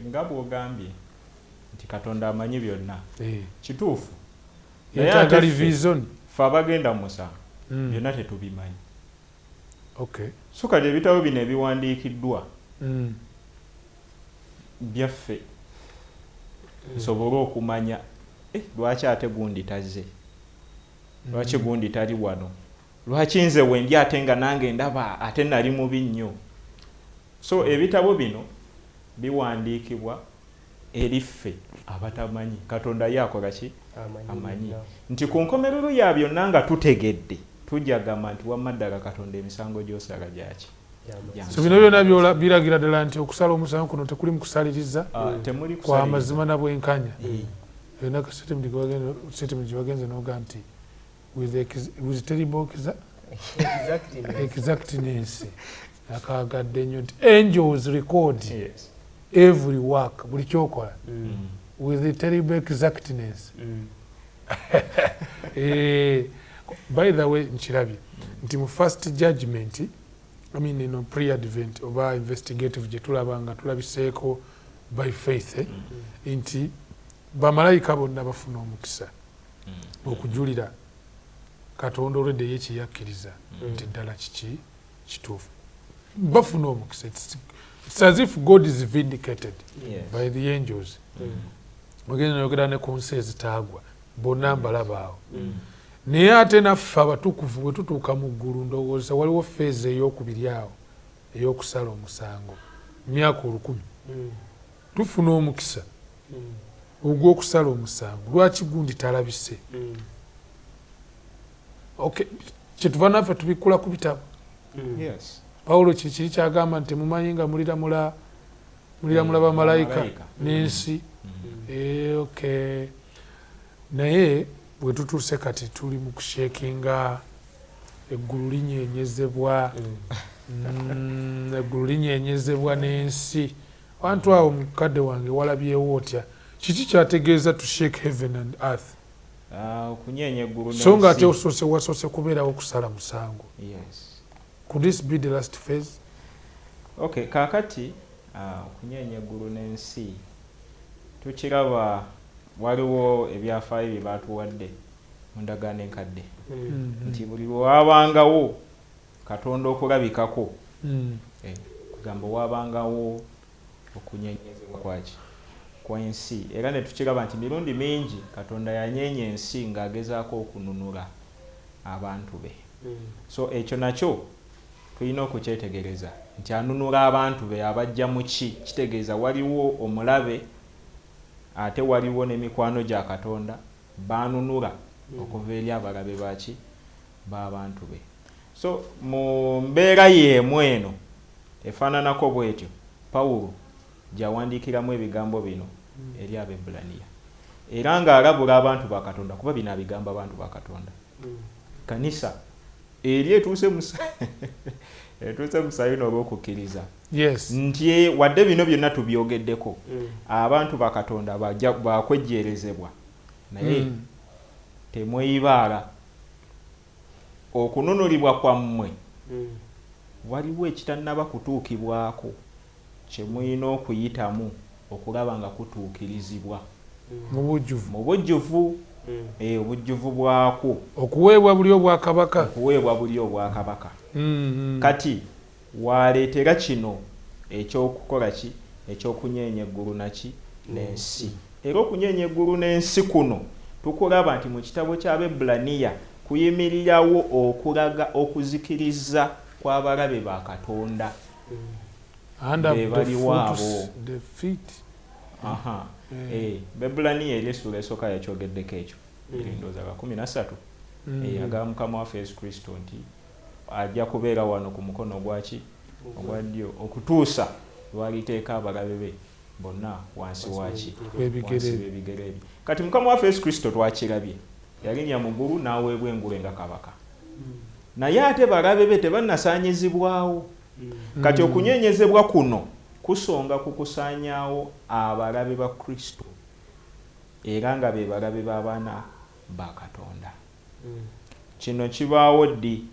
Nga bw'ogambye nti Katonda amanyi byonna. Kituufu. Yeetaaga revision. Ffe abagenda mu musango byonna tetubimanyi. So kati ebitabo bino ebiwandiikiddwa byaffe nsobole okumanya lwaki ate gundi tazze, lwaki gundi tali wano, lwaki nze wendi ate nga nange ndaba ate nali mubi nnyo. So ebitabo bino biwandiikibwa eri ffe abatamanyi. Katonda ye akola ki? Amanyi. Nti ku nkomerero ya byonna nga tutegedde, tujja gamba nti wamma ddala Katonda emisango gy'osala gyaki? So bino byonna biragira ddala nti okusala omusango kuno tekuli mu kusaliriza, temuli kwa kusaliriza. mazima na bwenkanya. Yonna ka statement gye bagenze n'oga nti with terrible exactness. Akaagadde nnyo nti angels record every work, buli kyokola with terrible exactness. By the way, nkirabye nti mu first judgment I mean, eno pre-advent oba investigative gye tulaba nga tulabiseeko by faith, nti bamalayika bonna bafuna omukisa okujulira Katonda olwedde ye kyeyakkiriza nti ddala kiki kituufu. Bafuna omukisa. It's as if God is vindicated by the angels. Ogenda noyogera ne ku nsi ezitaagwa, bonna mbalaba awo. Naye ate naffe abatukuvu bwe tutuuka mu ggulu, ndowooza waliwo phase ey'okubiri awo ey'okusala omusango, myaka 1000, tufuna omukisa ogw'okusala omusango. Lwaki gundi talabise? Okay, kyetuva naffe tubikkula ku bitabo. Pawulo kiri kyagamba nti mumanyi nga muliramula bamalayika n'ensi. Okay, naye bwe tutuuse kati tuli mu kushakinga, eggulu linyenyezebwa, eggulu linyenyezebwa n'ensi. Abantu awo, mukadde wange, walabyewo otya? Kiki kyategeeza to shake heaven and earth? Okunyeenya eggulu So nga ate osoose wasoose kubeerawo okusala musango. Yes. Could this be the last phase? Okay, kaakati okunyeenya eggulu n'ensi tukiraba waliwo ebyafaayo bye baatuwadde mu ndagaano enkadde nti buli lwe wabangawo Katonda okulabikako, kugamba wabangawo okunyenyezebwa kwaki kw'ensi. Era ne tukiraba nti mirundi mingi Katonda yanyeenya ensi ng'agezaako okununula abantu be. So ekyo nakyo tulina okukyetegereza nti anunula abantu be abajja mu ki? Kitegeeza waliwo omulabe ate waliwo n'emikwano gya Katonda banunula okuva eri abalabe baki b'abantu be. So mu mbeera y'emu eno efaananako bw'etyo Pawulo gy'awandiikiramu ebigambo bino eri Abaebbulaniya, era ng'alabula abantu ba Katonda, kuba bino abigamba abantu ba Katonda. Kanisa eri etuuse mu Sayuuni olw'okukkiriza. Nti wadde bino byonna tubyogeddeko, abantu ba Katonda bakwejjeerezebwa, naye temweyibaala. Okununulibwa kwammwe waliwo ekitannaba kutuukibwako kye mulina okuyitamu okulaba nga kutuukirizibwa mu bujjuvu, obujjuvu bwakwo, okuweebwa buli obwakabaka, okuweebwa buli obwakabaka. Kati waleetera kino ekyokukola ki ekyokunyeenya eggulu naki n'ensi. Era okunyeenya eggulu n'ensi kuno tukulaba nti mu kitabo ky'Abaebbulaniya kuyimirirawo okulaga okuzikiriza kw'abalabe ba Katonda. Under Be the baliwo foot, abo. the feet. Baebbulaniya eri essuula esooka yakyogeddeko ekyo. Ndowooza lwa 13. Agamba Mukama waffe Yesu Kristo nti ajja kubeera wano ku mukono gwaki ogwa ddyo okutuusa lwaliteeka abalabe be bonna wansi waki W'ebigere wansi bye. w'ebigere bye. Kati Mukama waffe Yesu Kristo twakirabye, yalinnya mu ggulu n'aweebwa engule nga kabaka, naye ate balabe be tebannasaanyizibwawo. Kati okunyeenyezebwa kuno kusonga ku kusaanyaawo abalabe ba Kristo, era nga be balabe b'abaana ba Katonda. Kino kibaawo ddi?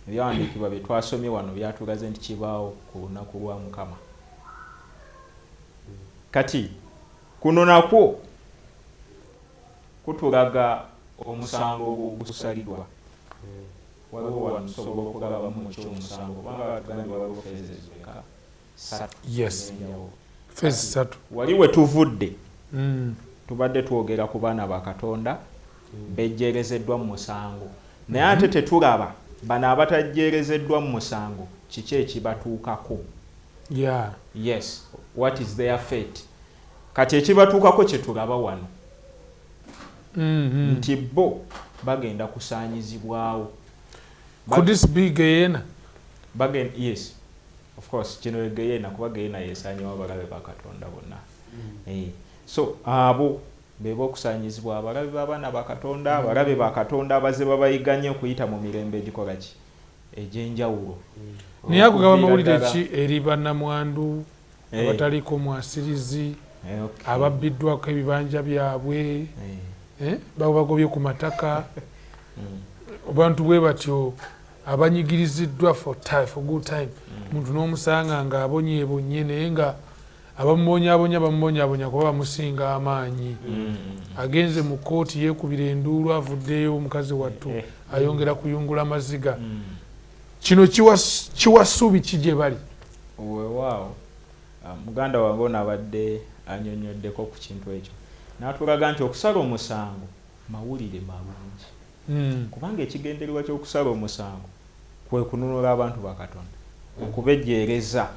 Ebyawandiikibwa bye twasomye wano byatulaze nti kibaawo ku lunaku lwa Mukama. Kati kuno nakwo kutulaga omusango ogusalirwa. Waliwo wano tusobola okulabamu eky'omusango, kubanga batugambye waliwo phases zimeka? 3. Ez'enjawulo. Phase 3. Wali we tuvudde, tubadde twogera ku baana ba Katonda bejjeerezeddwa mu musango, naye ate tetulaba bano abatajjeerezeddwa mu musango kiki ekibatuukako. Yes, what is their fate? Kati ekibatuukako kye tulaba wano, nti bo bagenda kusaanyizibwawo. Could this be Gehenna? Yes, of course, kino Gehenna, kuba Gehenna yesaanyawo abalabe ba Katonda bonna. So abo be b'okusaanyizibwa, abalabe b'abaana ba Katonda, abalabe ba Katonda abaze babayiganye okuyita mu mirembe egikola ki egy'enjawulo. Naye ago gaba Okuviira mawulire ddala ki eri bannamwandu abataliiko mwasirizi, ababbiddwako ebibanja byabwe, babagobye ku mataka, abantu bwe batyo Abanyigiriziddwa for time, for good time, omuntu n'omusanga nga abonyeebonye, naye nga abamubonyaabonya bamubonyaabonya kuba bamusinga amaanyi. Agenze mu kkooti, yeekubira enduulu, avuddeyo omukazi wattu ayongera kuyungula maziga. Kino kiwa ssuubi ki gye bali? Weewaawo, muganda wange ono abadde annyonnyoddeko ku kintu ekyo n'atulaga nti okusala omusango mawulire malungi, kubanga ekigendererwa ky'okusala omusango kwe kununula abantu ba Katonda, okubejjeereza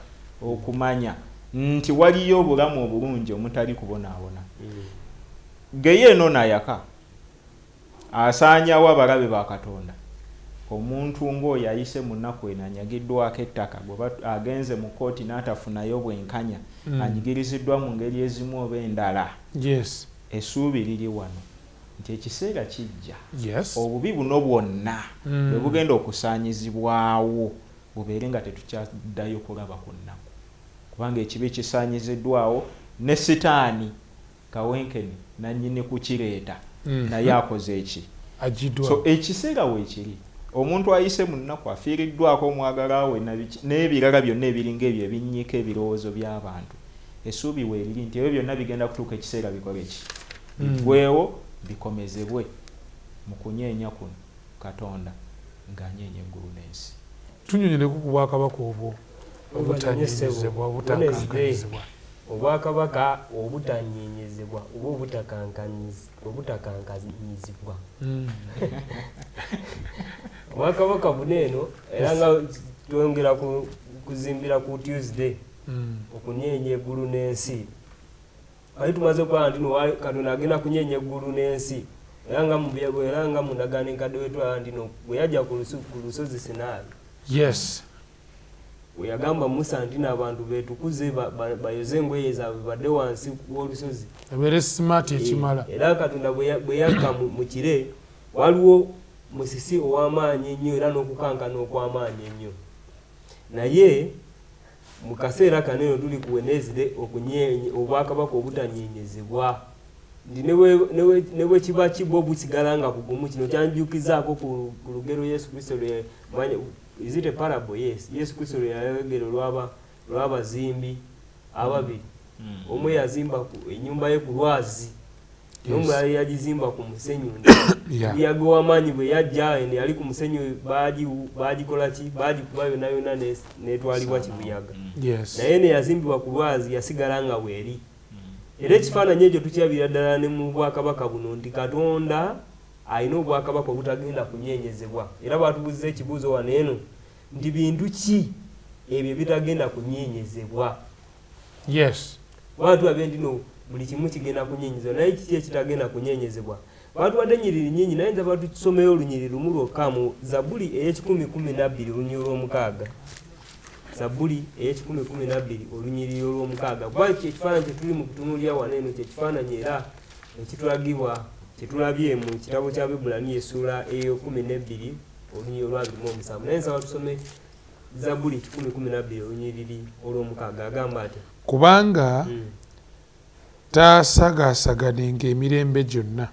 okumanya nti waliyo obulamu obulungi omutali kubonaabona. Geyeena ono ayaka asaanyawo abalabe ba Katonda. Omuntu ng'oyo ayise mu nnaku eno, anyagiddwako ettaka, agenze mu kkooti n'atafunayo bwenkanya, anyigiriziddwa mu ngeri ezimu oba endala, essuubi liri wano nti ekiseera kijja, obubi buno bwonna bwe bugenda okusaanyizibwawo, bubeere nga tetukyaddayo kulaba ku nnaku, kubanga ekibi kisaanyiziddwawo ne Sitaani kawenkene nannyini kukireeta, naye akoze eki? Agiddwa. So ekiseera weekiri, omuntu ayise mu nnaku, afiiriddwako omwagalwa we n'ebirala byonna ebiringa ebyo ebinnyika ebirowoozo by'abantu, essuubi weeriri nti ebyo byonna bigenda kutuuka ekiseera bikole ki? Biggweewo, bikomezebwe mu kunyeenya kuno Katonda ng'anyeenya eggulu n'ensi. Tunyonyoleko ku bwakabaka obwo obutanyenyezebwa, obutakankanyizibwa. Obwakabaka obutanyenyezebwa oba obutakankanyizibwa. Obwakabaka buno eno, era nga twongera kuzimbira ku Tuesday, okunyeenya eggulu n'ensi, ali tumaze okulaba nti no Katonda agenda kunyeenya eggulu n'ensi, era nga mu ndagaano enkadde wetulaba nti no bwe yajja ku lusozi Sinaayi, bwe yagamba Musa nti n'abantu beetukuze, bayoze engoye zaabwe, badde wansi w'olusozi, ebeere smart ekimala. Era Katonda bwe yakka mu kire, waliwo musisi ow'amaanyi ennyo era n'okukankana okw'amaanyi ennyo. Naye mu kaseera kano eno tuli ku Wednesday, okunyeenya obwakabaka obutanyenyezebwa, nti ne bwe kiba kibwo busigala nga kugumu. Kino kyanjukizaako ku lugero Yesu Kristo lwe manya, is it a parable? Yes. Yesu Kristo lwe yayogera olw'abazimbi ababiri. Omu yazimba ennyumba ye ku lwazi, n'omulala yagizimba ku musenyu. Kibuyaga ow'amaanyi bwe yajja, eno yali ku musenyu baagikola ki? Baagikuba yonna yonna n'etwalibwa kibuyaga. Naye ne yazimbibwa ku lwazi yasigala nga weeri. Era ekifaananyi ekyo tukirabira ddala ne mu bwakabaka buno nti Katonda alina obwakabaka obutagenda kunyeenyezebwa. Era baatubuuziza ekibuuzo wano eno nti bintu ki ebyo ebitagenda kunyeenyezebwa? Kuba tulabye nti no buli kimu kigenda kunyeenyezebwa, naye kiki ekitagenda kunyeenyezebwa? Baatuwadde ennyiriri nnyingi, naye nza batusomeyo olunyiriri lumu lwokka mu Zabbuli ey'e112 olunyiriri olw'omukaaga. Zabbuli ey'e112 olunyiriri olw'omukaaga, kuba ekifaananyi kye tuli mu kutunuulira wano eno kye kifaananyi era ekitulagibwa kye tulabye mu kitabo kya Abaebbulaniya essuula ey'e12 olunyiriri olw'27. Naye nsaba tusome Zabbuli 112 olunyiriri olw'omukaaga. Agamba atya? Kubanga taasagaasaganenga emirembe gyonna,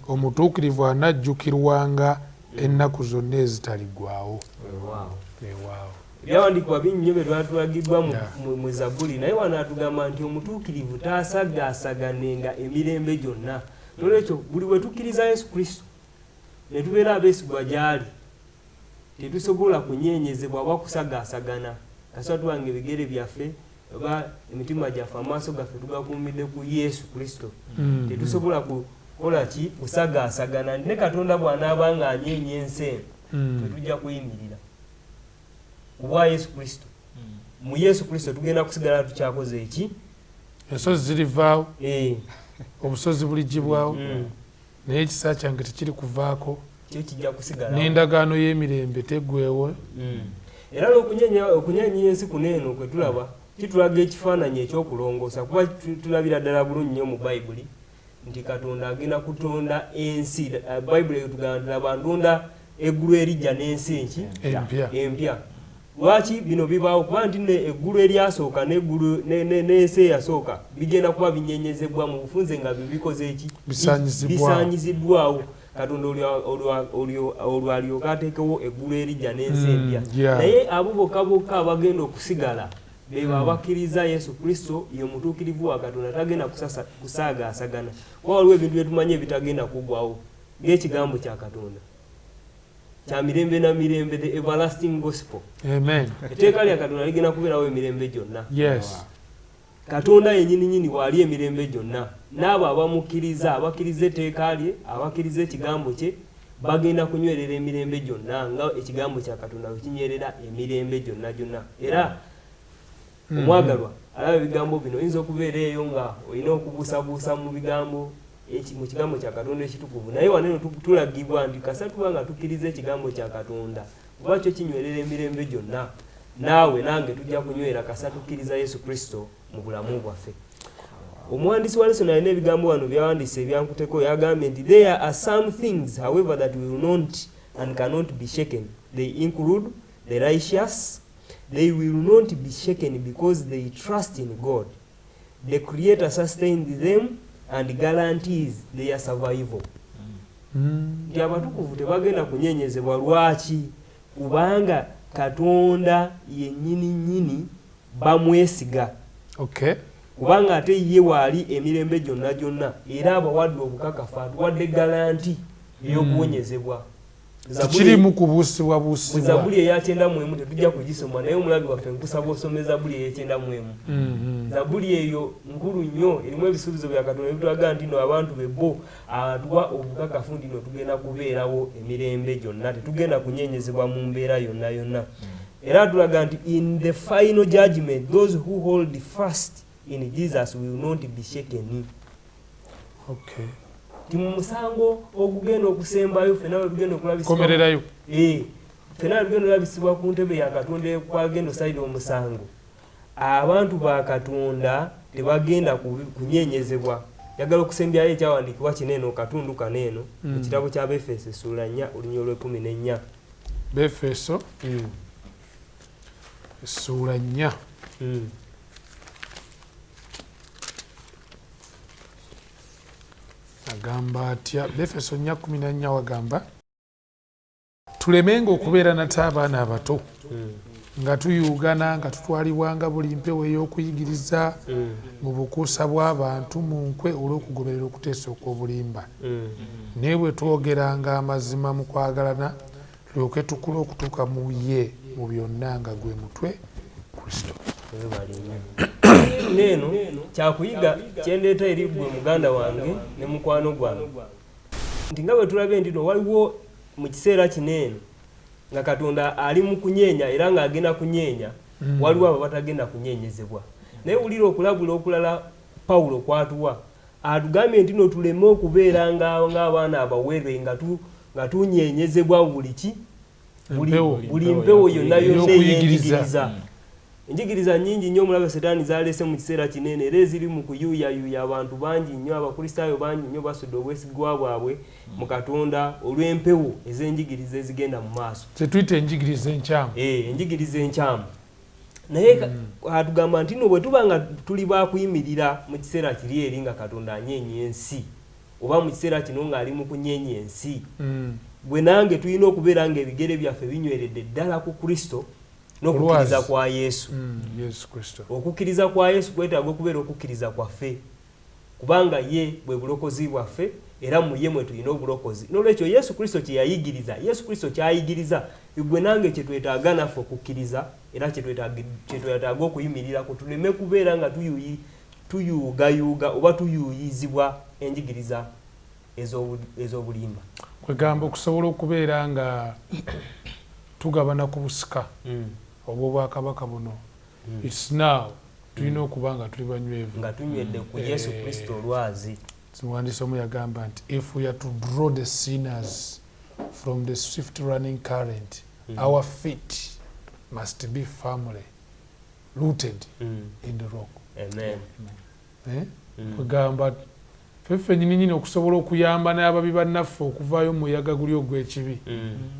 omutuukirivu anajjukirwanga ennaku zonna ezitaliggwaawo. Weewaawo. Weewaawo. Ebyawandiikibwa bingi nnyo bye twatulagiddwa mu Zabbuli, naye wano atugamba nti omutuukirivu taasagaasaganenga emirembe gyonna. Nolwekyo buli bwe tukkiriza Yesu Kristo ne tubeera abeesigwa gy'ali, tetusobola kunyeenyezebwa oba kusagaasagana. Kasita tuba nga ebigere byaffe oba emitima gyaffe, amaaso gaffe tugakuumidde ku Yesu Kristo, tetusobola kukola ki? Kusagaasagana. Ne Katonda bw'anaaba ng'anyeenya ensi eno, tetujja kuyimirira ku bwa Yesu Kristo. Mu Yesu Kristo tugenda kusigala tukyakoze eki? Ensozi zirivaawo, obusozi buligibwawo, naye ekisa kyange tekiri kuvaako, kyo kijja kusigala, n'endagaano y'emirembe teggweewo. Era okunyeenya ensi kuno eno kwe tulaba kitulaga ekifaananyi ekyokulongoosa, kuba tulabira ddala bulungi nnyo mu Bayibuli nti Katonda agenda kutonda ensi. Bayibuli etugamba nti laba ntonda eggulu erijja n'ensi enki? Empya. Empya. Lwaki bino bibaawo? Kuba nti ne eggulu eryasooka n'eggulu n'ensi eyasooka bigenda kuba binyenyezebwa mu bufunze nga bibikoze eki? Bisaanyizibwawo. Bisaanyiziddwawo. Katonda olwo alyoka ateekewo eggulu erijja n'ensi empya. Naye abo bokka bokka abagenda okusigala bebo abakkiriza Yesu Kristo ye mutuukirivu wa Katonda, tagenda kusaagaasagana. Kuba waliwo ebintu bye tumanyi ebitagenda kuggwawo ng'ekigambo kya Katonda kya mirembe na mirembe, the everlasting gospel. Amen. Etteeka lya Katonda ligenda kubeerawo emirembe gyonna. Yes. Katonda yennyini nnyini waali emirembe gyonna, n'abo abamukkiriza, abakkiriza etteeka lye, abakkiriza ekigambo kye, bagenda kunywerera emirembe gyonna nga ekigambo kya Katonda bwe kinywerera emirembe gyonna gyonna. Era omwagalwa alaba ebigambo bino, oyinza okubeera eyo nga olina okubuusabuusa mu bigambo mu kigambo kya Katonda ekitukuvu, naye wano eno tulagibwa nti kasita tuba nga tukkiriza ekigambo kya Katonda, kuba kyo kinywerera emirembe gyonna, naawe nange tujja kunywera kasita tukkiriza Yesu Kristo mu bulamu bwaffe. Omuwandiisi wa lesson alina ebigambo wano byawandiise ebyankuteko, yagambye nti there are some things however that will not and cannot be shaken. They include the righteous. They will not be shaken because they trust in God. The Creator sustained them and guarantees their survival. Nti abatukuvu tebagenda kunyenyezebwa. Lwaki? Kubanga Katonda yennyini nnyini bamwesiga. Kubanga ate ye waali emirembe gyonna gyonna, era abawadde obukakafu, atuwadde guarantee ey'okuwonyezebwa. Tekirimu kubuusibwabuusibwa. Zabuli eya 91 tetujja kugisoma, naye omulabi waffe nkusaba osome Zabuli eya 91. Zabuli eyo nkulu nnyo, erimu ebisuubizo bya Katonda ebitulaga nti no abantu be bo atuwa obukakafu nti no tugenda kubeerawo emirembe gyonna, tetugenda kunyenyezebwa mu mbeera yonna yonna. Era atulaga nti in the final judgment those who hold fast in Jesus will not be shaken. Ti mu musango ogugenda okusembayo, ffenna bwe tugenda okulabisibwa Komererayo. Ffenna bwe tugenda olabisibwa ku ntebe ya Katonda kwagenda osalira omusango, abantu ba Katonda tebagenda kunyenyezebwa. Njagala okusembyayo ekyawandiikibwa kino eno, katundu kano eno mu kitabo ky'Abefeso essuula 4 olunya olw'e14. Befeso essuula 4. Agamba atya? Befeso 4:14 wagamba, tulemenga okubeera nate abaana abato, nga tuyuugana, nga tutwalibwanga buli mpewo ey'okuyigiriza, mu bukuusa bw'abantu, mu nkwe, olw'okugoberera okuteesa okw'obulimba. Naye bwe twogeranga amazima mu kwagalana, tulyoke tukule okutuuka mu ye mu byonna, nga gwe mutwe, Kristo. Webale nnyo. Neeno kyakuyiga kyendeeta eri gwe muganda wange ne mukwano gwange, nti nga bwe tulabye nti no waliwo mu kiseera kino eno nga Katonda ali mu kunyeenya era ng'agenda kunyeenya, waliwo abo batagenda kunyenyezebwa. Naye wulira okulabula okulala Pawulo kwatuwa. Atugambye nti no tuleme okubeera ng'abaana abawere nga tunyenyezebwa buli ki, buli mpewo yonna yonna ey'enjigiriza. Enjigiriza nnyingi nnyo omulabe Setaani zaleese mu kiseera kinene, era eziri mu kuyuuyayuuya abantu bangi nnyo. Abakristaayo bangi nnyo basudde obwesigwa bwabwe mu Katonda olw'empewo ez'enjigiriza ezigenda mu maaso, kyetuyita enjigiriza enkyamu. Enjigiriza enkyamu. Naye atugamba nti no bwe tuba nga tuli bakuyimirira mu kiseera kiri eri nga Katonda anyeenya ensi, oba mu kiseera kino ng'ali mu kunyeenya ensi, gwe nange tulina okubeera ng'ebigere byaffe binyweredde ddala ku Kristo n'okukkiriza kwa Yesu. Okukkiriza kwa Yesu kwetaaga okubeera okukkiriza kwaffe, kubanga ye bwe bulokozi bwaffe, era mu ye mwe tulina obulokozi. Nolwekyo Yesu Kristo kyeyayigiriza, Yesu Kristo kyayigiriza, gwe nange kyetwetaaga naffe okukkiriza, era kyetwetaaga okuyimirirako, tuleme kubeera nga tuyuugayuuga oba tuyuuyizibwa enjigiriza ez'obulimba. Kwegamba okusobola okubeera nga tugabana ku busika obw'obwakabaka buno, it's now tulina okuba nga tuli banywevu, nga tunywedde ku Yesu Kristo olwazi. Muwandiisi omu yagamba nti if we are to draw the sinners from the swift running current, our feet must be firmly rooted in the rock. Amen. Kwegamba Ffe ffennyininyini okusobola okuyamba n'ababi bannaffe okuvaayo mu muyaga guli ogw'ekibi,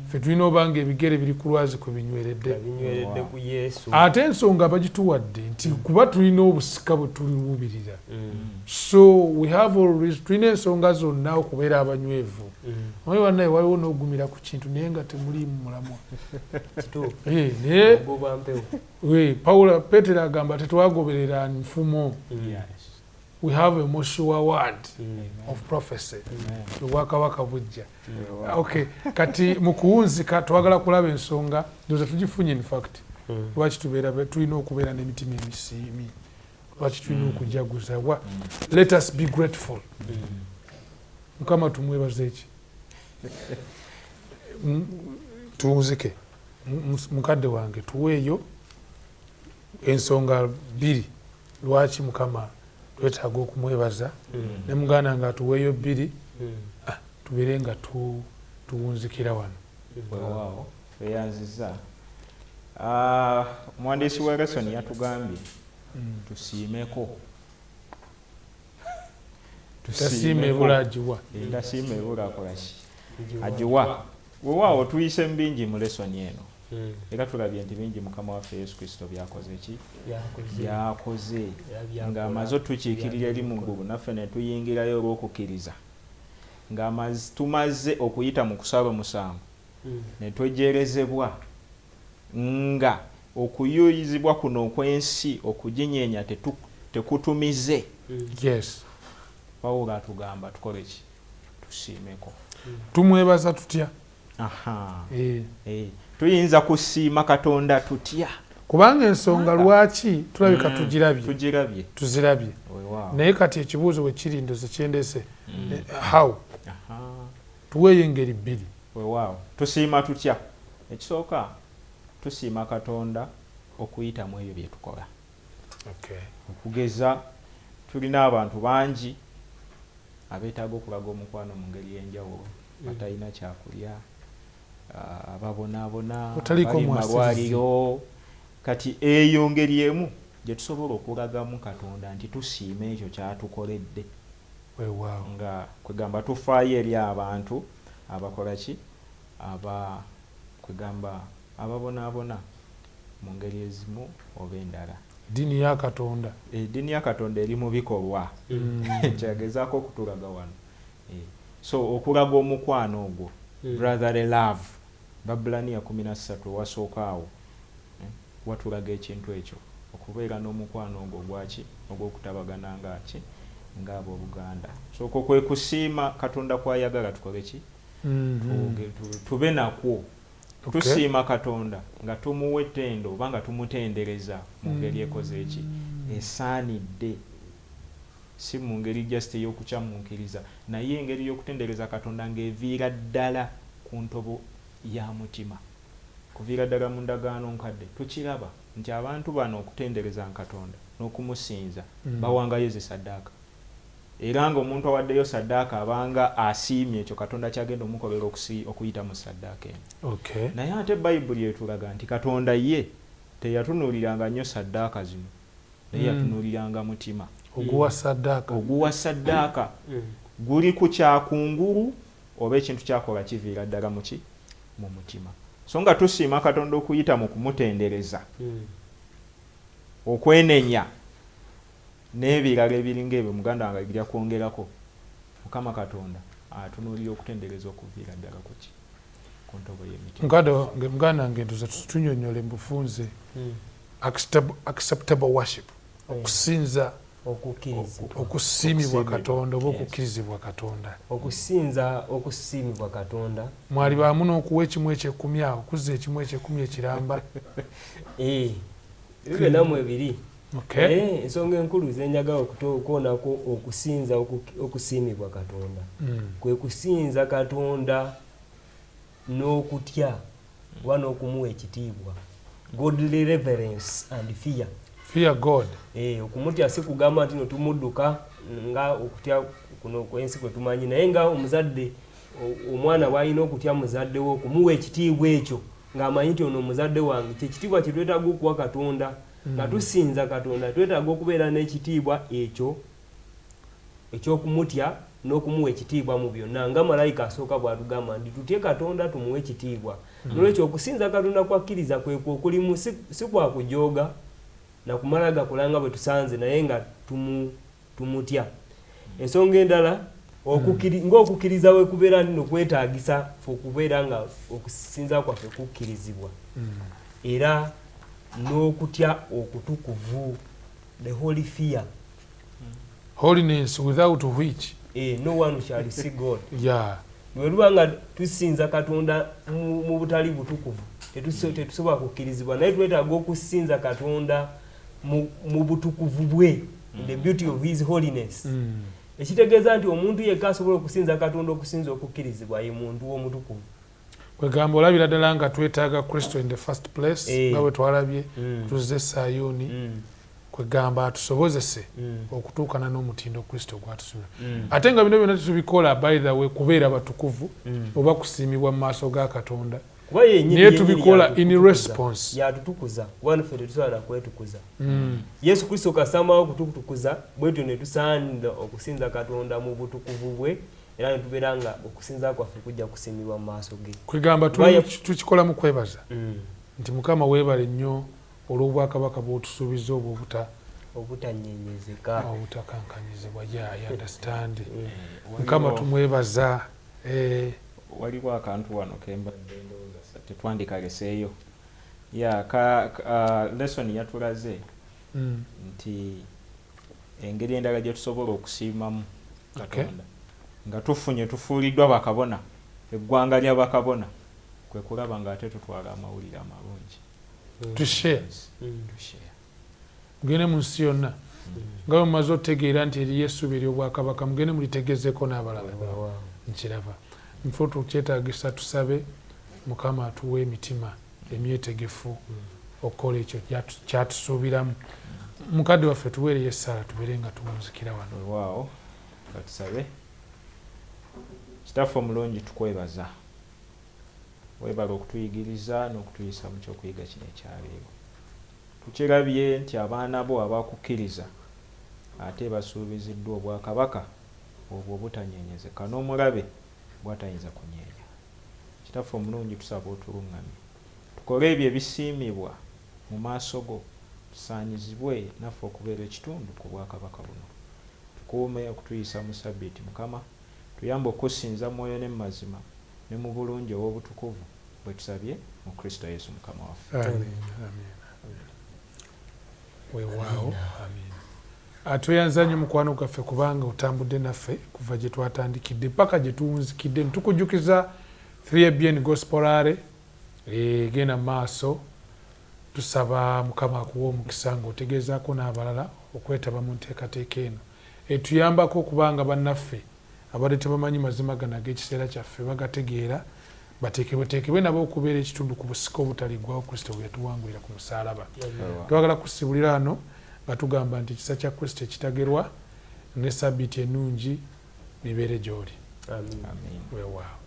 ffe tulina oba nga ebigere biri ku lwazi kwe binyweredde. Nga binyweredde ku Yesu. Ate ensonga bagituwadde nti kuba tulina obusika bwe tuliruubirira. So we have all reason, tulina ensonga zonna okubeera abanywevu. Omanyi bannaye waliwo n'ogumira ku kintu naye nga temuliimu mulamwa. Kituufu. Naye Ogwo mpewo. Paulo Petero agamba tetwagoberera nfumo. We have a more sure word of prophecy. Obwakabaka bujja. Okay, kati mu kuwunzika twagala kulaba ensonga, ndowooza tugifunye in fact. Lwaki tulina okubeera n'emitima emisiimi? Lwaki tulina okujaguza? Let us be grateful. Mukama tumwebaze ki? Tuwunzike. Mukadde wange tuweeyo ensonga bbiri lwaki Mukama twetaaga okumwebaza, ne muganda nga atuweeyo bbiri, tubeere nga tuwunzikira wano. Weewaawo, tweyanzizza. Omuwandiisi wa lesson yatugambye tusiimeko. Tasiima ebula agiwa. Tasiima ebula akola ki? Agiwa. Weewaawo tuyise mu bingi mu lesson eno. Era tulabye nti bingi Mukama waffe Yesu Kristo byakoze ki? Byakoze. Ng'amaze otukiikirira eri mu ggulu naffe ne tuyingirayo olw'okukkiriza. Nga tumaze okuyita mu kusala omusango ne twejeerezebwa nga okuyuyizibwa kuno okw'ensi okuginyeenya tekutumize. Pawulo atugamba tukole ki? Tusiimeko. Tumwebaza tutya? Tuyinza kusiima Katonda tutya? Kubanga ensonga lwaki tulabika tugirabye. Tuzirabye. Naye kati ekibuuzo bwe kiri ndoze kyendese. How? Tuweeyo engeri bbiri. Weewaawo. Tusiima tutya? Ekisooka tusiima Katonda okuyita mu ebyo bye tukola. Okugeza tulina abantu bangi abeetaaga okulaga omukwano mu ngeri y'enjawulo, batalina kyakulya, ababonaabona, bali mu malwaliro. Kati eyo ngeri emu gye tusobola okulagamu Katonda nti tusiima ekyo ky'atukoledde. Nga kwegamba tufaayo eri abantu abakola ki? Kwegamba ababonaabona mu ngeri ezimu oba endala. Eddiini ya Katonda. Eddiini ya Katonda eri mu bikolwa. Kyagezaako okutulaga wano. So okulaga omukwano ogwo, brotherly love, Babbulaniya 13 ewasooka awo watulaga ekintu ekyo, okubeera n'omukwano ogwo ogwaki ogw'okutabagana ng'aki ng'abooluganda. So okwo kwe kusiima Katonda kw'ayagala tukole ki? Tube nakwo. Tusiima Katonda nga tumuwa ettendo oba nga tumutendereza mu ngeri ekoze eki esaanidde, si mu ngeri just ey'okukyamuukiriza, naye engeri y'okutendereza Katonda ng'eviira ddala ku ntobo ya mutima. Kuviira ddala mu ndagaano nkadde tukiraba nti abantu bano okutendereza Katonda n'okumusinza bawangayo zi saddaaka, era ng'omuntu awaddeyo saddaaka abanga asiimye ekyo Katonda ky'agenda omukolera okuyita mu saddaaka eno. Naye ate Bayibuli etulaga nti Katonda ye teyatunuuliranga nnyo saddaaka zino, naye yatunuuliranga mutima. Oguwa saddaaka. Oguwa saddaaka guli ku kyakungulu oba ekintu kyakola kiviira ddala muki mu mutima. So nga tusiima Katonda okuyita mu kumutendereza, okwenenya n'ebirala ebiringa ebyo muganda wange ajja kwongerako. Mukama Katonda atunuulira okutendereza okuviira ddala ku ki? Ku ntobo y'emitima. Muganda wange ndoza tunyonnyole mu bufunze acceptable worship, okusinza okusiimibwa Katonda oba okukkirizibwa Katonda. Okusinza okusiimibwa Katonda. Mwali baamu n'okuwa ekimu eky'ekkumi awo, okuzza ekimu eky'ekkumi ekiramba. Ebyo byonna mwebiri. Ensonga enkulu ze njagala okukoonako okusinza okusiimibwa Katonda. Kwe kusinza Katonda n'okutya oba n'okumuwa ekitiibwa. Godly reverence and fear. Fear God. Okumutya si kugamba nti no tumudduka nga okutya kuno kw'ensi kwe tumanyi, naye nga omuzadde omwana bw'alina okutya muzadde we, okumuwa ekitiibwa ekyo ng'amanyi nti ono omuzadde wange, kye kitiibwa kye twetaaga okuwa Katonda. Nga tusinza Katonda twetaaga okubeera n'ekitiibwa ekyo. ekyokumutya n'okumuwa ekitiibwa mu byonna, nga malayika asooka bw'atugamba nti tutye Katonda tumuwe ekitiibwa. Nolwekyo okusinza Katonda kwakkiriza kwekwo okulimu, si kwa kujooga nakumala gakola nga bwe tusanze, naye nga tumutya. Ensonga endala, ng'okukkiriza we kubeera nno kwetaagisa ffe okubeera nga okusinza kwaffe kukkirizibwa, era n'okutya okutukuvu, the holy fear, holiness without which no one shall see God. Bwe luba nga tusinza Katonda mu butali butukuvu, tetusobola kukkirizibwa, naye twetaaga okusinza Katonda mu butukuvu bwe, in the beauty of his holiness. Ekitegeeza nti omuntu yekka asobola okusinza Katonda okusinza okukkirizibwa ye muntu omutukuvu. Kwegamba olabira ddala nga twetaaga Kristo in the first place, nga bwe twalabye tuzze Sayuuni, kwegamba atusobozese okutuukana n'omutindo Kristo gwatusumira. Ate nga bino byonna tetubikola by the way kubeera batukuvu oba kusiimibwa mu maaso ga Katonda, naye tubikola in response. Yatutukuza, kuba nffe tetusobola kwetukuza. Yesu Kristo kasamawo okutukuza, bwetyo ne tusaanira okusinza Katonda mu butukuvu bwe, era ne tubeera nga okusinza kwaffe kujja kusiimibwa mu maaso ge. Kwegamba tukikola mu kwebaza nti Mukama weebale nnyo olw'obwakabaka bw'otusuubiza obwo obutanyenyezeka, obutakankanyizibwa. Yeah, I understand. Mukama tumwebaza. Waliwo akantu wano kembadde ndowooza tetwandikaleseeyo. Lesson yatulaze nti engeri endala gye tusobola okusiimamu Katonda nga tufunye tufuuliddwa bakabona, eggwanga lya bakabona, kwe kulaba ng'ate tutwala amawulire amalungi. To share. Mugende mu nsi yonna nga bwe mumaze otegeera nti eriyo essuubi ery'obwakabaka, mugende mulitegezeeko n'abalala. Nkiraba nfo tukyetaagisa tusabe Mukama atuwe emitima emyetegefu okukola ekyo kyatusuubiramu. Mukadde waffe tuweereyo essaala tubeere nga tuwunzikira wano. Weewaawo, katusabe. Kitaffe omulungi, tukwebaza, weebale okutuyigiriza n'okutuyisa mu kyokuyiga kino ekyaleero. Tukirabye nti abaana bo abakukkiriza ate basuubiziddwa obwakabaka obwo obutanyenyezeka n'omulabe bw'atayinza kunyeenya. Kitaffe omulungi, tusaba otuluŋŋamye tukole ebyo ebisiimibwa mu maaso go, tusaanyizibwe naffe okubeera ekitundu ku bwakabaka buno. Tukuume okutuyisa mu sabbiiti Mukama, tuyambe okusinza mwoyo ne mu mazima ne mu bulungi ow'obutukuvu bwe tusabye mu Kristo Yesu Mukama waffe. Amiina. Weewaawo, amiina. Tweyanza nnyo mukwano gwaffe kubanga otambudde naffe kuva gye twatandikidde paka gye tuwunzikidde. Tukujjukiza 3ABN Gospel Rally egenda mu maaso. Tusaba Mukama akuwa omukisa ng'otegeezaako n'abalala okwetaba mu nteekateeka eno etuyambako okubanga bannaffe abadde tebamanyi mazima gano ag'ekiseera kyaffe bagategeera, bateekebweteekebwe nabo okubeera ekitundu ku busika obutaliggwawo Kristo bwe yatuwangulira ku musaalaba. Twagala kusibulira wano nga tugamba nti ekisa kya Kristo ekitagerwa ne sabbiiti ennungi bibeere gy'oli. Weewaawo.